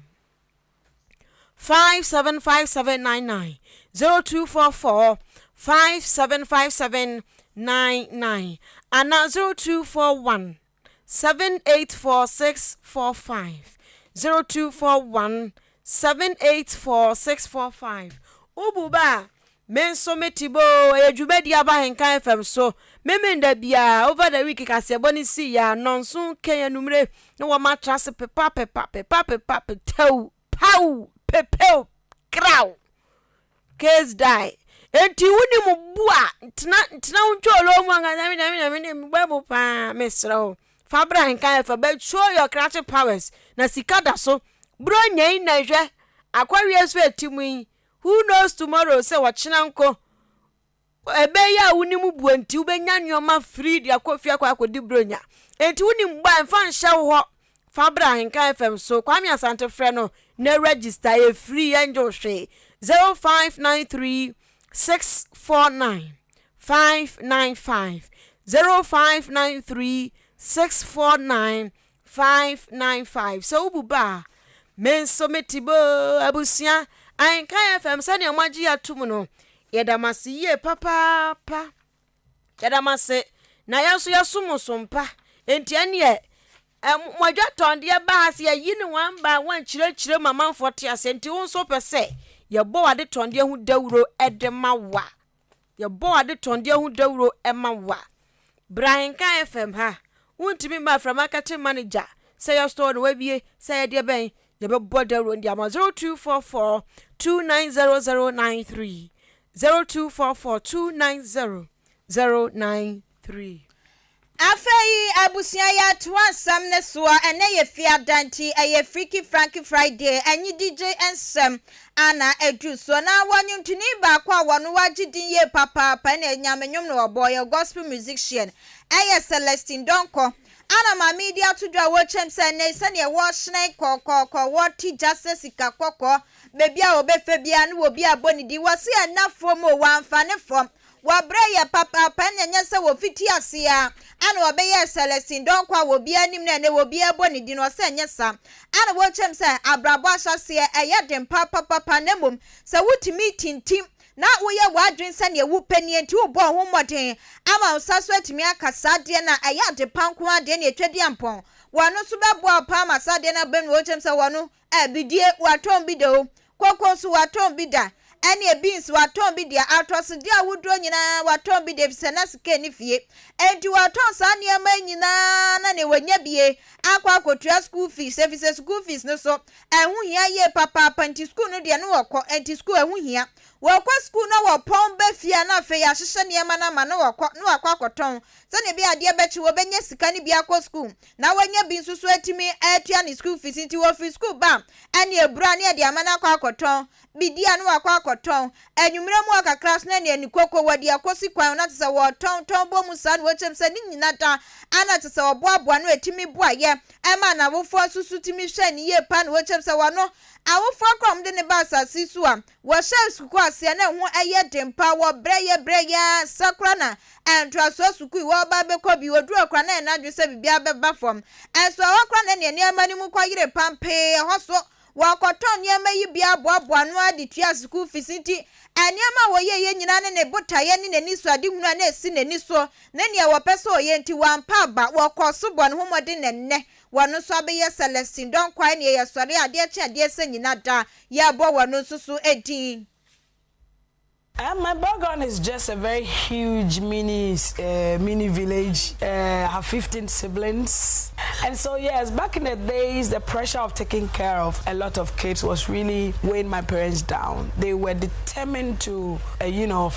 575799, 0244 575799 anaa 0241 784645, 0241 784645. Wobu ba a, Me nso me te boo, ɛyɛ dwumadi aba Ahenkan FM so. Memenda biara, over the week kaseɛbɔ no sii yɛ a, nnɔnson kɛn anumere na wɔn atra ase pepa pepa pepa pepa petɛw paw pepew kraw case die. Enti wonim bu a, ntena ntena wo ntwolo mu anka nyame nyame nyame ne mebɔ bo paa mesrɛ wo. Fa bra Ahenkan FM but show your krakye powers na sika da so. Bro nyɛn na hwɛ akɔweɛ so ɛti mu yi Who knows tomorrow sɛ ɔkyena nko ɛbɛyɛ a wonim bua nti wobɛnya nneɛma firi de akɔ fie akɔ akɔdi buronya enti wonim bɔ a mfa nhyɛ wo hɔ fa bra Ahenka FM so Kwame Asante frɛ no na register yɛ free yɛngye wo hwee 0593 649 595 0593 649 595 Sɛ wobu ba a, me nso mete boo. Abusua, Ahenkan FM, sɛnea moagye yɛ atom no, yɛda mo ase yie papaapa. Yɛda mo ase, na yɛn nso yɛsom mo som pa. Enti ɛneɛ, mo adwatɔndeɛ ba ha sɛ yɛyi ne one by one kyerɛkyerɛ mu amanfoɔ te aseɛ. Nti wo nso wopɛ sɛ yɛbɔ w'adetɔndeɛ ho dawuro de ma wo a, Yɛbɔ adetɔndeɛ ho dawuro ma wo a, bra Ahenkan FM ha. Wontumi mma afra marketing manager sɛ yɛ store na wabie sɛ yɛ deɛ bɛn, yɛbɛbɔ dawuro no de ama wo. 0244 290093 0244 290093. Afei abusua yɛtoa nsɛm no soɔ, ɛnɛ yɛ fiada nti ɛyɛ Freaky Franky Friday, ɛnye DJ nsɛm ana aduru soɔ. Na wɔ nwomtoni baako a wɔno wagye din yie papaapa ɛna nyame nwom na ɔbɔ, ɔyɛ gospel musician, ɛyɛ Celestine Donkor. Ana maame yi de ato dwa a wɔkyɛm sɛ ɛnɛ yi sɛdeɛ wɔhyerɛn kɔkɔɔkɔ, wɔte gya sɛ sika kɔkɔɔ, baabi a wɔbɛfa biara no wɔ bi abɔ ne din, wɔse ɛnna fam o, wɔamfa ne fam. Wɔbrɛ yɛ papaapa na ɛnyɛ sɛ wɔfiti aseɛ ara na wɔbɛyɛɛ Celestine Donkor a obiara nim no a ɛnnɛ obiara bɔ ne din no, ɔsɛ ɛnyɛ saa. Ɛna wɔkyerɛ mu sɛ abrabɔ ahyɛaseɛ ɛyɛ den papapapa na mmom sɛ wotumi tintim na woyɛ w'adwene sɛ neɛ wopɛ nie nti wobɔ wo ho mmɔden ama wo nsa so atumi aka saa adeɛ no a ɛyɛ adepa nko ara deɛ ne ɛtwa di ampɔn wɔno nso bɛboa wo paa ma saa adeɛ no aba mu na wɔkyerɛ mu sɛ wɔno Bidie, watɔn bi da o, koko nso watɔn bi da, ɛneɛ beans watɔn bi deɛ, atɔsodeɛ ahodoɔ nyinaa watɔn bi da efisɛ na sika nni fie. Enti watɔn saa nneɛma yi nyinaa na neɛ wanya bie akɔ akɔtua school fees efisɛ school fees no so ɛho hia yie papaapa nti school no deɛ no wɔkɔ, enti school ɛho hia. Wɔkɔ school na wɔpɔn ba fie a na afei yɛahyehyɛ nneɛma no ama na wɔkɔ na wakɔ akɔtɔn sɛdeɛ ɛbɛyɛ adeɛ bɛkye wɔbɛnya sika no bi akɔ school. na wanya bi nso so atumi atua ne school fees nti wɔfiri school ba a ɛne abura ne ɛde ama no akɔ akɔtɔn bidi a na wakɔ akɔtɔn anwummerɛ mu ɔkakra so na ɛne ani koko wɔde akɔsi kwan na te sɛ wɔtɔn tɔn bɔ mu saa na wɔkyɛm sɛ ne nyina da ana te sɛ ɔboaboa no ɛtumi boayɛ ɛma n'awofoɔ nso so tumi hwɛ ne yie pa na wɔkyɛm sɛ wɔno awofoɔ kora wɔde ne ba asase so a wɔhyɛ sukuu ase. aseɛ na ɛho yɛ den paa, wɔbrɛ yɛ brɛ yɛ ara sɛ koraa na ntoasoɔ sukuu yi wɔreba abɛkɔ bi, wɔduru hɔ koraa na ɛyɛ n'adwene sɛ biribiara bɛba fam. Nso ɛhɔ koraa na ɛneɛ nneɛma no mu kɔyere pampee, ɛhɔ so wɔkɔtɔn nneɛma yi bi aboaboa ano ara de tua sukuu fees nti nneɛma a wɔyɛeɛ nyinaa ne ne botaeɛ ne n'anisoadehunu a na ɛsi n'ani so ne nea wɔpɛ sɛ ɔyɛ nti wampa aba, wɔkɔɔ so bɔɔ ne ho mmɔden na ɛnnɛ Wɔn nso abɛyɛ Celestine Donkwae neɛ yɛsɔre adeɛ kye adeɛ sɛ nyina da yɛbɔ wɔn nso so din. Um, my background is just a very huge mini uh, mini village. Uh, I have 15 siblings. And so, yes, back in the days, the pressure of taking care of a lot of kids was really weighing my parents down. They were determined to, uh, you know,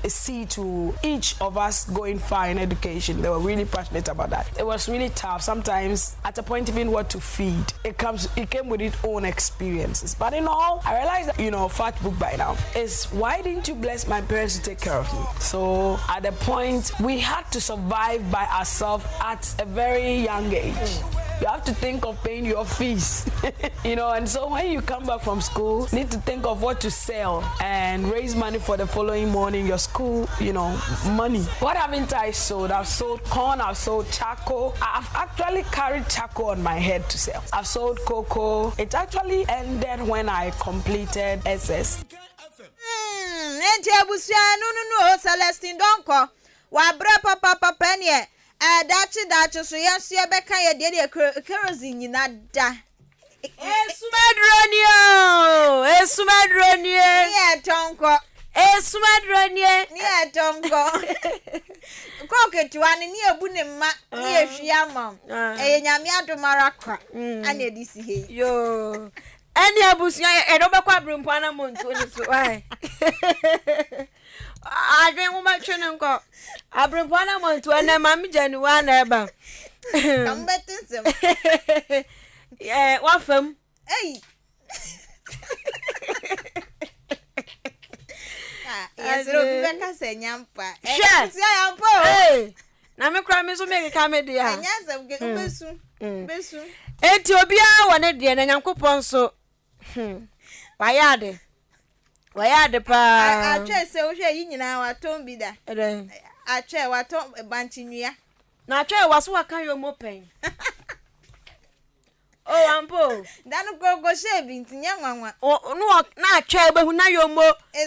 see to each of us going far in education. They were really passionate about that. It was really tough. Sometimes, at a point, even what to feed, it comes, it came with its own experiences. But in all, I realized that, you know, fat book by now is why didn't you bless my parents to take care of me? So at the point, we had to survive by ourselves at a very young age. You have to think of paying your fees, you know. And so when you come back from school, need to think of what to sell and raise money for the following morning, your school, you know, money. What haven't I sold? I've sold corn, I've sold charcoal. I've actually carried charcoal on my head to sell. I've sold cocoa. It actually ended when I completed SS. Hmm, enti abusua no no no o, Celestine Donkor, wabrɛ papapapa ɛneɛ ɛɛ daakye daakye so yɛn nso yɛbɛka yɛ deɛ deɛ kerosene nyina da. Esum aduro nie o, esum aduro nie. Ne yɛ tɔnkɔ. Esum aduro nie. Ne yɛ tɔnkɔ. Kɔɔ ketewa no ne yɛ bu ne mma ne yɛ hwie ama wo. Ɛyɛ nyame adom ara kwa ɛna ɛde si ha yi. Yoo. Ɛne abusua yɛ ɛde wobɛkɔ aberempɔn ana montuo ne so wae adwen wobɛtwe no nkɔ aberempɔn ana montuo ɛnɛ maame gya ne wa na ɛba na mobɛte nsɛm wafam ei yɛsrɛ obi bɛka sɛ nyampa hwɛ yɛmpa o na me koraa me nso mekeka me deɛ a ɛnyɛ asɛm ke wobɛsu wobɛsu enti obiara wɔ ne deɛ na nyankopɔn nso hmm, wayɛ ade wayɛ ade paa atwɛ sɛ wohwɛ yi nyinaa watɔn bi da ɛdɛn atwɛ watɔn bankye nnua na atwɛ waso waka yomo pɛn Oh, ampa o. Da no koro kɔhyɛɛ bi nti nyɛ nwanwa. O, no wɔ na atwa wobɛhu na yomo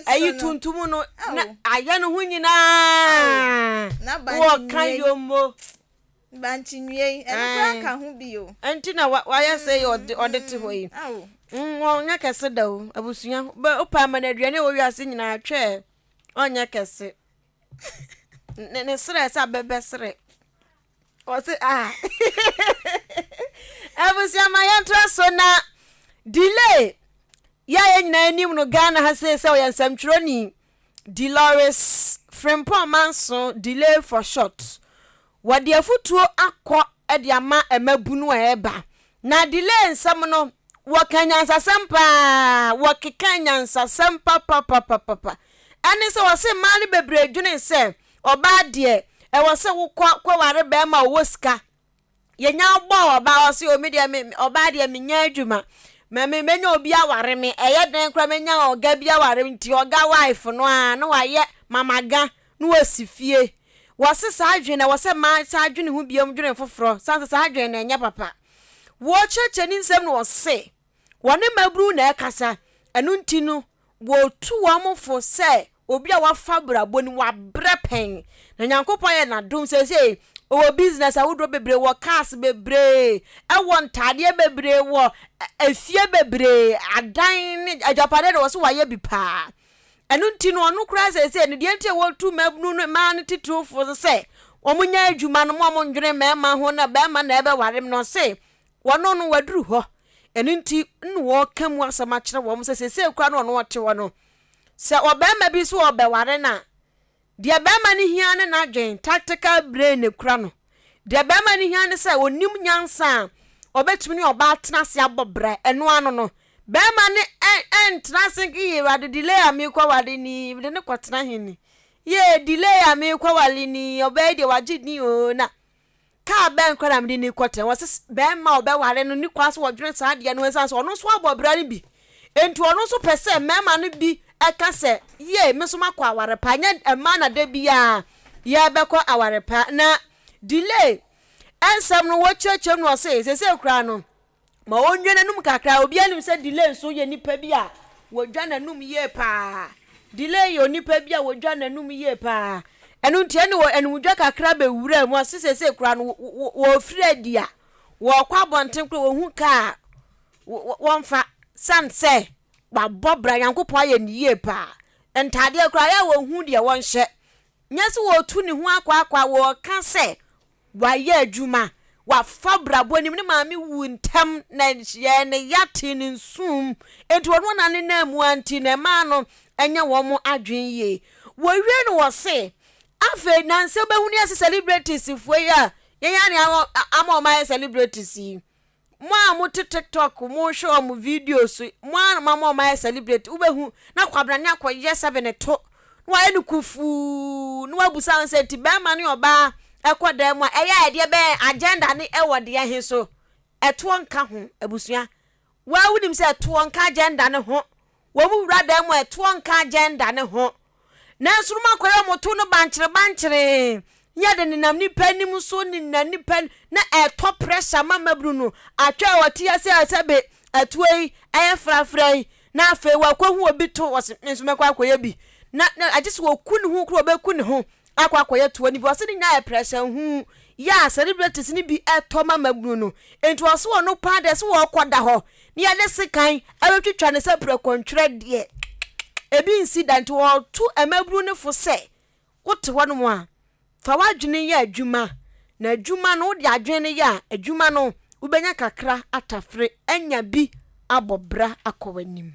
ayi tuntum no na ayɛ no ho nyinaa. Na Wɔka yomo. Bankye nnua yi, ɛno koraa ka ho bi o. Ɛnti na wayɛ sɛ yi ɔde ɔde te hɔ yi. Wɔnyɛ kɛse da o, abusua. Bɛ wopɛ ama no aduane a ɛwɔ wiase nyinaa twɛ ɔnyɛ kɛse. Ne ne serɛ sɛ abɛbɛ serɛ. Ɔse ah. Abusua ma yɛntra so na delay yɛ a yɛn nyinaa anim no Ghana ha sei sɛ ɔyɛ nsɛmtwerɛni Delores Frimpong Manso delay for short wɔde afutuo akɔ de ama mmabunu a ɛreba Na delay nsɛm no wɔka nyansasɛm paa wɔkeka nyansasɛm papapapapa ɛne sɛ wɔse mmaa no bebree dwene sɛ ɔbaa deɛ ɛwɔ sɛ wokɔ kɔware bɛrima a ɔwɔ sika yɛnya bɔ ɔbaa ɔse o me deɛ me ɔbaa deɛ menya adwuma ma me menya obi aware me ɛyɛ dɛn koraa menya ɔga bi aware nti ɔga wife no a na wayɛ mamaga na wasi fie. Wɔse saa adwene no ɛwɔ sɛ mmaa san dwene ho biom dwene foforɔ sane sɛ saa adwene no ɛnyɛ papa. Wɔkyerɛkyerɛ ne nsɛm no wɔse wɔne mmabunu na ɛkasa ɛno nti no wɔtu wɔn fo sɛ obi a wafa abrabɔ no mu wabrɛ pɛn na Nyankopɔn ayɛ n'adom seesei ɔwɔ business ahodoɔ bebree wɔ cars bebree ɛwɔ ntaadeɛ bebree wɔ efie bebree adan ne agyapadeɛ de wɔ so wayɛ bi paa Ɛno nti no, ɔno koraa seesei no, deɛ nti a wɔtu mmabunu no mmaa no titiriw fo no sɛ wɔnyɛ adwuma no, mo a monnwene mmarima ho na barima na ɛbɛware m no, ɔse wɔno no waduru hɔ. Ɛno nti na wɔka mu asɛm akyerɛ wɔn sɛ seesei koraa no ɔno ɔte hɔ no, sɛ ɔbarima bi so ɔbɛware no a, Deɛ barima no hia ne n'adwene, tactical brain na ɛkura no. Deɛ barima no hia ne sɛ ɔnim nyansa a ɔbɛtumi ne ɔbaa atena ase abɔ bra, ɛno ano no. Barima no ɛntena ase nka yie awurade delay a merekɔware ni, mede no kɔtena he ni? Yee delay a merekɔware ni, ɔbaa yi deɛ wagye din oo na Kaa bɛn koraa na mede no rekɔtena? Wɔse bɛrima a ɔbɛware no ne kwan sɛ ɔdwene saa adeɛ no ho ɛsiane sɛ ɔno nso abɔ bra no bi. Enti ɔno nso pɛ sɛ mmarima no bi ɛka sɛ, Yie, me nso makɔ aware pa. Ɛnyɛ mmaa na da biara yɛbɛkɔ aware pa. Na Delay nsɛm no wɔkyerɛkyerɛ mu na ɔse seesei koraa no, Ma ɔnnwa n'anum kakra. Obiara nim sɛ Delay nso yɛ nipa bi a wɔdwa n'anum yie paa. Delay yɛ onipa bi a wɔdwa n'anum yie paa. Ɛno nti ɛne wɔ anumdwa kakra bɛwura mu. Ɔse seesei koraa no wɔfiri adi a, wɔkɔ abɔnten koraa wɔhu kaa wɔmfa sane sɛ wabɔ bra Nyankopɔn ayɛ ne yie paa. Ntaadeɛ koraa yɛ a wɔhu deɛ wɔnhyɛ. Nyɛ sɛ wɔtu ne ho akwaakwa, wɔka sɛ Wayɛ adwuma, wafa brabɔ nim, ne maame wuu ntɛm na yɛɛ ne ya tee ne nsuom, enti ɔno na ne nan mu ara nti na ɛmaa no nyɛ wɔn adwene yie. Wɔwie no wɔse, afei nansa wobɛhunu yɛse celebrities foɔ yi a yɛn ara na ama wɔn ayɛ celebrities yi. Mo a mote tiktok mo hwɛ wɔn videos mo ara na moama wɔn ayɛ celebrate wobɛhu na Kwabena ne akɔyɛ sɛbe ne to na wayɛ no kufuu na wabusa ho sɛ nti bɛrima ne ɔbaa ɛkɔ dan mu a ɛyɛ a ɛdeɛ bɛn agenda ne ɛwɔ deɛ he so ɛtoɔ nka ho abusua waa wonim sɛ ɛtoɔ nka agenda ne ho Wɔn wura dan mu a ɛtoɔ nka agenda no ho. Nanso no makɔyɛ wɔn to no bankyere bankyere. Nyɛ de nenam nipa anim so nenam nipa na ɛtɔ pressure ma mmabunu no. Atwa a wɔte ase a sɛbe ɛtoɔ yi ɛyɛ frafra yi na afei wakɔhu obi to wɔse me nso mɛkɔ akɔyɛ bi na na agye sɛ wɔku ne ho koro wɔbɛku ne ho akɔ akɔyɛ toɔ no bi ɔse ne nyinaa yɛ pressure hu yɛ a celebrities no bi ɛtɔ ma mmabunu no nti ɔse ɔno paa deɛ sɛ wɔkɔda hɔ na yɛde sekan abɛtwitwa no sɛ prɛkɔntwerɛ deɛ, ebi nsi da. Nti wɔto mmabunu no fo sɛ, wote hɔnom a, fa w'adwene yɛ adwuma, na adwuma no, wode adwene no yɛ a, adwuma no, wobɛnya kakra atafere anya bi abɔ bra akɔ w'anim.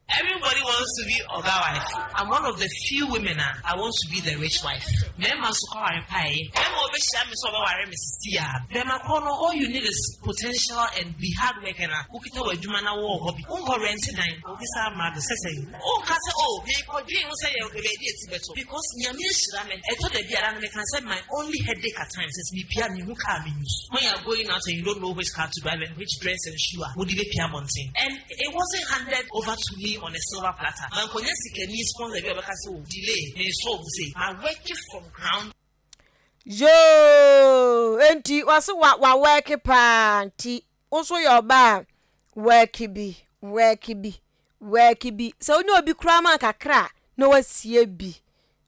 Everybody wants to be oga wife I'm one of the few women a I want to be the rich wife Mmarima nso kɔ aware pa ɛyɛ Barima a ɔbɛhyia me sɛ ɔbɛware me sisi a Barima korɔ no all you need is potential and be hard working a Wokita w'adwuma na wowɔ hɔ bi Wonkɔ rɛnte dan Obi saa mmara do sɛ sɛn Wonka sɛ oh meekɔdwen ho sɛ yɛ baabi a ti bɛtɔ Because Nyame ahyira me Ɛtɔ da bi a na meka sɛ my only headache at times is mepia a menhu car me use When you are going out and you don't know which car to drive and which dress and shoe a wode bɛpia abɔnten And It wasn't handed over to me on a silver platter. Mankonya sikani sponsor bi a ɔbɛka sɛ oh delay me solve sei. Ma work from ground. Yoo enti wɔse wa wa work paa nti wo nso yɛ ɔbaa a work bi work bi work bi sɛ wonya obi koraa ma kakra a na wasie bi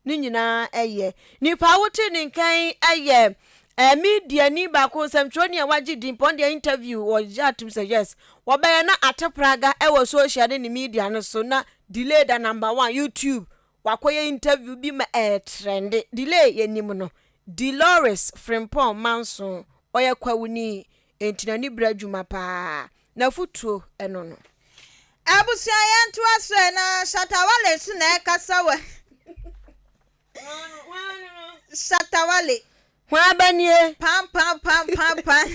Ne nyinaa yɛ. Nipa a wotee ne nka yi yɛ eh, mediani baako, nsɛmtwerɛni a wagye din pɔn deɛ interview wɔgye atom sɛ yes, wɔbɛyɛ na ate praga wɔ social ne ne media no so na delay da number one YouTube wakɔyɛ interview bi ma ɛɛtrɛnde. Delay yɛnim no, Delores Frimpong Manso, ɔyɛ kwawuni, enti n'ani bere adwuma paa. N'afotuo ɛno no. Abusua yɛntoa so ɛ na Shatta Wale nso na ɛkasa wɔ Shatta Wale. Hwan ba nie? Pam pam pam pam pam.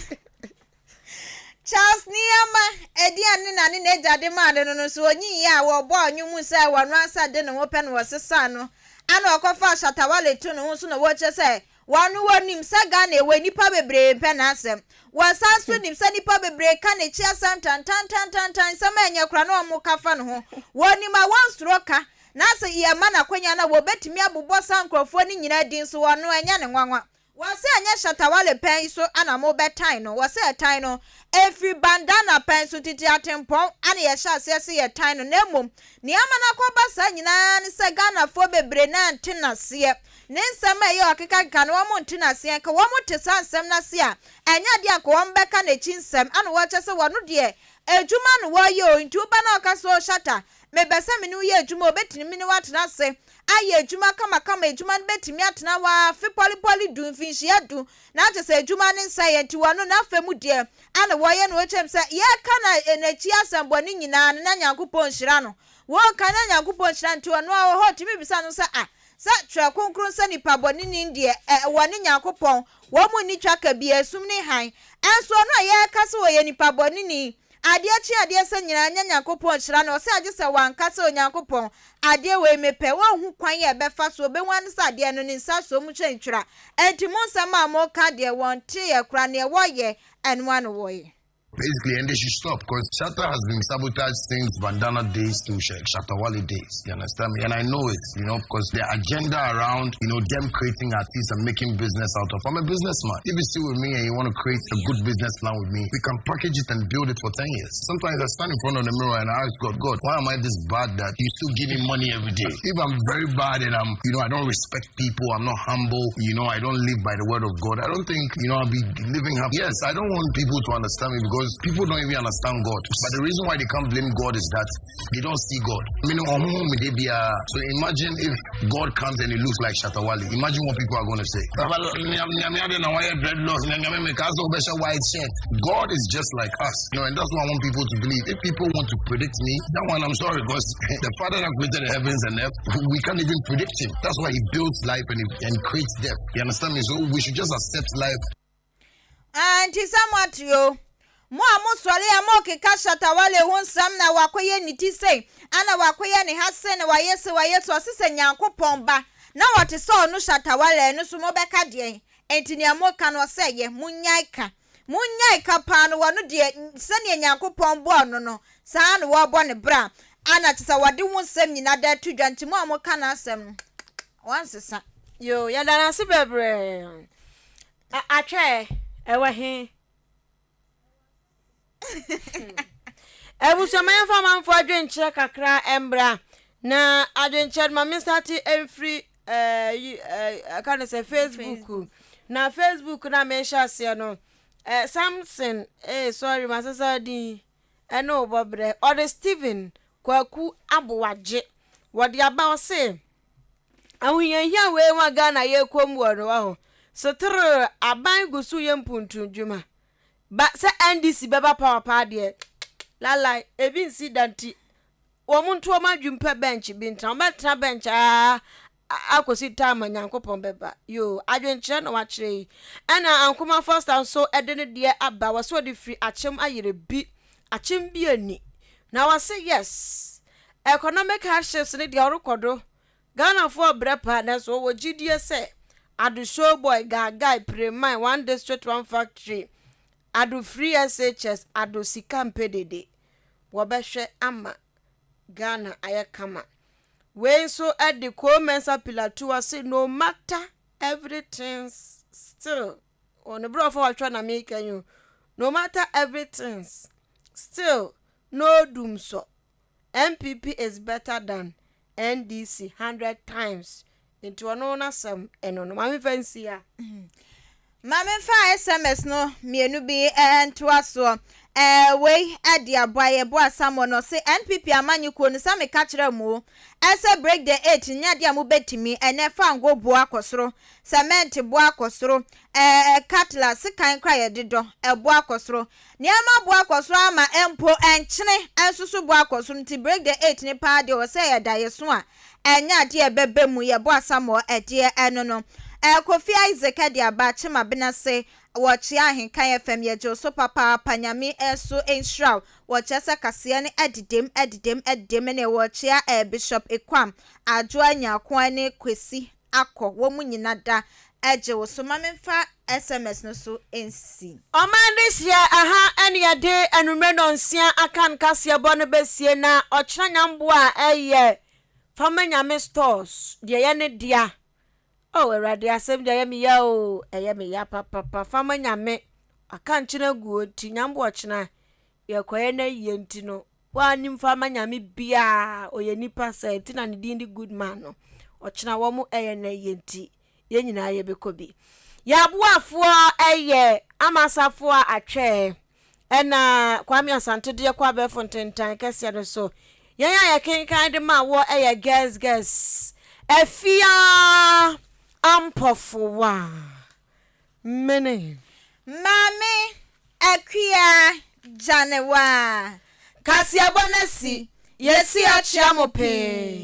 Charles Niyama, ɛdi a ne na ne n'agya de maa no no no so onyiiɛ a wɔbɔɔ nnwom mu sɛ wɔno ansa de ne ho pɛ na wɔsesaa no ana ɔkɔfaa Shatta Wale to ne ho so na wɔkyerɛ sɛ Wɔn no wɔnim sɛ Ghana ɛwɔ nnipa bebree mpɛ n'asɛm. Wɔsan nso nim sɛ nnipa bebree ka n'akyi asɛm tantantantantan, nsɛm a ɛnyɛ koraa na wɔka fa ne ho. Wɔnim a wɔnsuro ka, na sɛ yɛma no akwanya no a wɔbɛtumi abobɔ saa nkorɔfoɔ no nyinaa din nso ɔno ɛnyɛ no nwanwa. Wɔse ɛnyɛ Shatta Wale pɛn yi so na mobɛtan no, wɔse ɛtan no ɛfiri Bandana pɛn so titi atempɔn na yɛhyɛ aseɛ se yɛtan no na mmom nea ama no akɔba saa nyinaa ne sɛ Ghanafoɔ bebree no ante n'aseɛ. Ne nsɛm a ɛyɛ ɔkekakeka no wɔn nte no aseɛ, nka wɔn te saa nsɛm no ase a, ɛnyɛ adeɛ a nka wɔn bɛka n'akyi nsɛm, ɛna wɔkyɛ sɛ wɔno deɛ adwuma no wɔyɛ o, nti woba na ɔka sɛ o Shatta, mebɛ sɛ me ne wo yɛ adwuma o, bɛtumi me ne wo atena ase ayɛ adwuma kamakama, adwuma no bɛtumi atena hɔ ara afe pɔlepɔle du, mfinhyia du, na kyɛ sɛ adwuma no nsɛeɛ, nti wɔno n'afa mu deɛ ɛna wɔyɛ no, wɔkyɛm sɛ yɛka n'akyi asɛm bɔne nyinaa no na Nyankopɔn nhyira no, wɔka na Nyankopɔn nhyira nti ɔno ara wɔ hɔ ɔtumi bisa no sɛ ah, Sɛ Twerɛ Kronkron sɛ nipa bɔneni deɛ, ɛ, wɔ ne Nyankopɔn, wɔn mu nni twaka biara, esum ne hann. Ɛnso ɔno a yɛreka sɛ ɔyɛ nipa bɔneni, adeɛ kye adeɛ sɛ nyinaa nyɛ Nyankopɔn hyira no, ɔsɛ agye sɛ wanka sɛ, Onyankopɔn, adeɛ wei mepɛ, ɔnhu kwan a ɛbɛfa so, ɔbɛhu ara ne sɛ adeɛ no ne nsa asɔ mu kyɛn twira. Enti mo nsɛm a moka deɛ, wɔnteeɛ koraa, neɛ wɔyɛ, ɛno ara na wɔyɛ. Basically, and they should stop because Shatta has been sabotaged since Bandana days to Shatta Wale days. You understand me? And I know it, you know, because the agenda around, you know, them creating artists and making business out of. I'm a businessman. If you sit with me and you want to create a good business plan with me, we can package it and build it for 10 years. Sometimes I stand in front of the mirror and I ask God, God, why am I this bad that you still give me money every day? If I'm very bad and I'm, you know, I don't respect people, I'm not humble, you know, I don't live by the word of God, I don't think, you know, I'll be living happy. Yes, I don't want people to understand me because people don't even understand God. But the reason why they can't blame God is that they don't see God. So imagine if God comes and he looks like Shatta Wale. Imagine what people are going to say. White shirt. God is just like us. You know, and that's what I want people to believe. If people want to predict me, that one I'm sorry, because the Father that created the heavens and earth, we can't even predict him. That's why he builds life and, he, and creates death. You understand me? So we should just accept life. Ah, nti sɛ moate o, mo a mosɔre a mokeka Shatta Wale ho nsɛm na wakɔyɛ ne ti sei, ana wakɔyɛ ne ha sei na wayɛ sei wayɛ sei, ɔse sɛ Nyankopɔn ba na ɔte sɛ ɔno Shatta Wale ɛno so mobɛka deɛn? Enti nea moka no ɔsɛ yɛ, monyae ka. Monyae ka paa no wɔno deɛ sɛdeɛ Nyankopɔn bɔɔ no no saa na wɔbɔ ne bra ana kyɛ sɛ wɔde ho nsɛm nyinaa da ato dwa nti mo a moka n'asɛm no wɔnsesa. Yo, yɛda no ase bebree. Atwɛ, ɛwɔ he? Abusua ma yɛmfa amanfoɔ adwenkyerɛ kakra mbra na adwenkyerɛ no ma me starte mfiri ɛka ne sɛ Facebook na Facebook na mehyɛ aseɛ no Samson eh sorry masesa din ɛne wo bɔbrɛ ɔde Stephen Kwaku Aboagye wɔde aba ɔse ahohiahia wei ho a Ghana yɛkɔ mu wɔ no wɔ ho setere aban gu so yɛ mpuntu dwuma ba sɛ NDC bɛba power paa deɛ lalai ebi nsi da nti wɔn nto wɔn adwuma pɛ bench bi ntena wɔn bɛtena bench aa akɔsi time a Nyankopɔn bɛba yoo adwenkyerɛ na wakyerɛ yi ɛna Ankoma Foster nso ɛde ne deɛ aba wɔ so ɔde firi akyem ayerɛ bi akyem bi ani na wɔse yes economic hardships ne deɛ ɔrekɔ do Ghanafoɔ brɛ paa nanso wɔwɔ gyidie sɛ Ado Showboy Gaagai Preman One District One Factory Ado Free SHS Ado Sika Mpɛ Dede wɔbɛhwɛ ama Ghana ayɛ kama wei nso de Ko Mensa Pilatu ɔse no matter everything still ɔno borɔfo a wɔtwerɛ na meka yi o no matter everything still no dumsɔ NPP is better than NDC 100 times nti ɔno n'asɛm ɛno no maame fa nsi a. Maame fa SMS no mmienu bi ntoa soɔ. Wei ɛde aboa yɛ boa Samuel no sɛ NPP amanyɔkuo no sɛ meka kyerɛ mu ɛsɛ break the eight nyɛ adeɛ a mobɛtumi ɛnɛ fango boa akɔ soro, cement boa akɔ soro, cutlass sekan kora yɛde dɔ ɛboa akɔ soro, nneɛma boa akɔ soro ama mpo nkyene nso so boa akɔ soro nti break the eight ne paa deɛ wɔ sɛ yɛda yɛ so a ɛnyɛ adeɛ ɛbɛbɛ mu yɛbɔ Samuel ɛdeɛ ɛno no. Kofi Isaac ɛde aba Kyema Benase wɔkyea Ahenkan FM yɛgye so papaapa Nyame ɛso nhyira wo wɔkyerɛ sɛ kaseɛ no ɛdedem ɛdedem ɛdedem ne wɔkyea Bishop Ekwam Adwoa Nyako ne Kwesi akɔ wɔn mu nyina da ɛgye wo so ma memfa SMS no so nsi. Ɔman de hyɛ aha ɛne yɛde anummerɛ nɔnsia aka nkaseɛ bɔ no bɛsie na ɔkyena nyamboa a ɛyɛ Fama Nyame Stores deɛ ɛyɛ ne dea. Oh Awurade asɛm deɛ ɛyɛ me ya o ɛyɛ me ya papapa Fama Nyame aka nkyene agu nti nyamboa ɔkyena yɛkɔyɛ no ayie nti no woanim Fama Nyame biaa ɔyɛ nipa sɛ nti na ne din de good man no ɔkyena wɔn ɛyɛ no ayie nti yɛn nyinaa yɛbɛkɔ bi. Yɛaboafoɔ ɛyɛ amasafoɔ a atwɛɛ ɛna Kwame Asante deɛ kɔ abɛɛfo ntentan kɛseɛ no so yɛn a yɛkenkan de ma wɔ ɛyɛ girls girls Afia Ampɔfowa mene Maame Akua Gyanewa. Kaseɛbɔ no asi yɛsi akyea mo pee.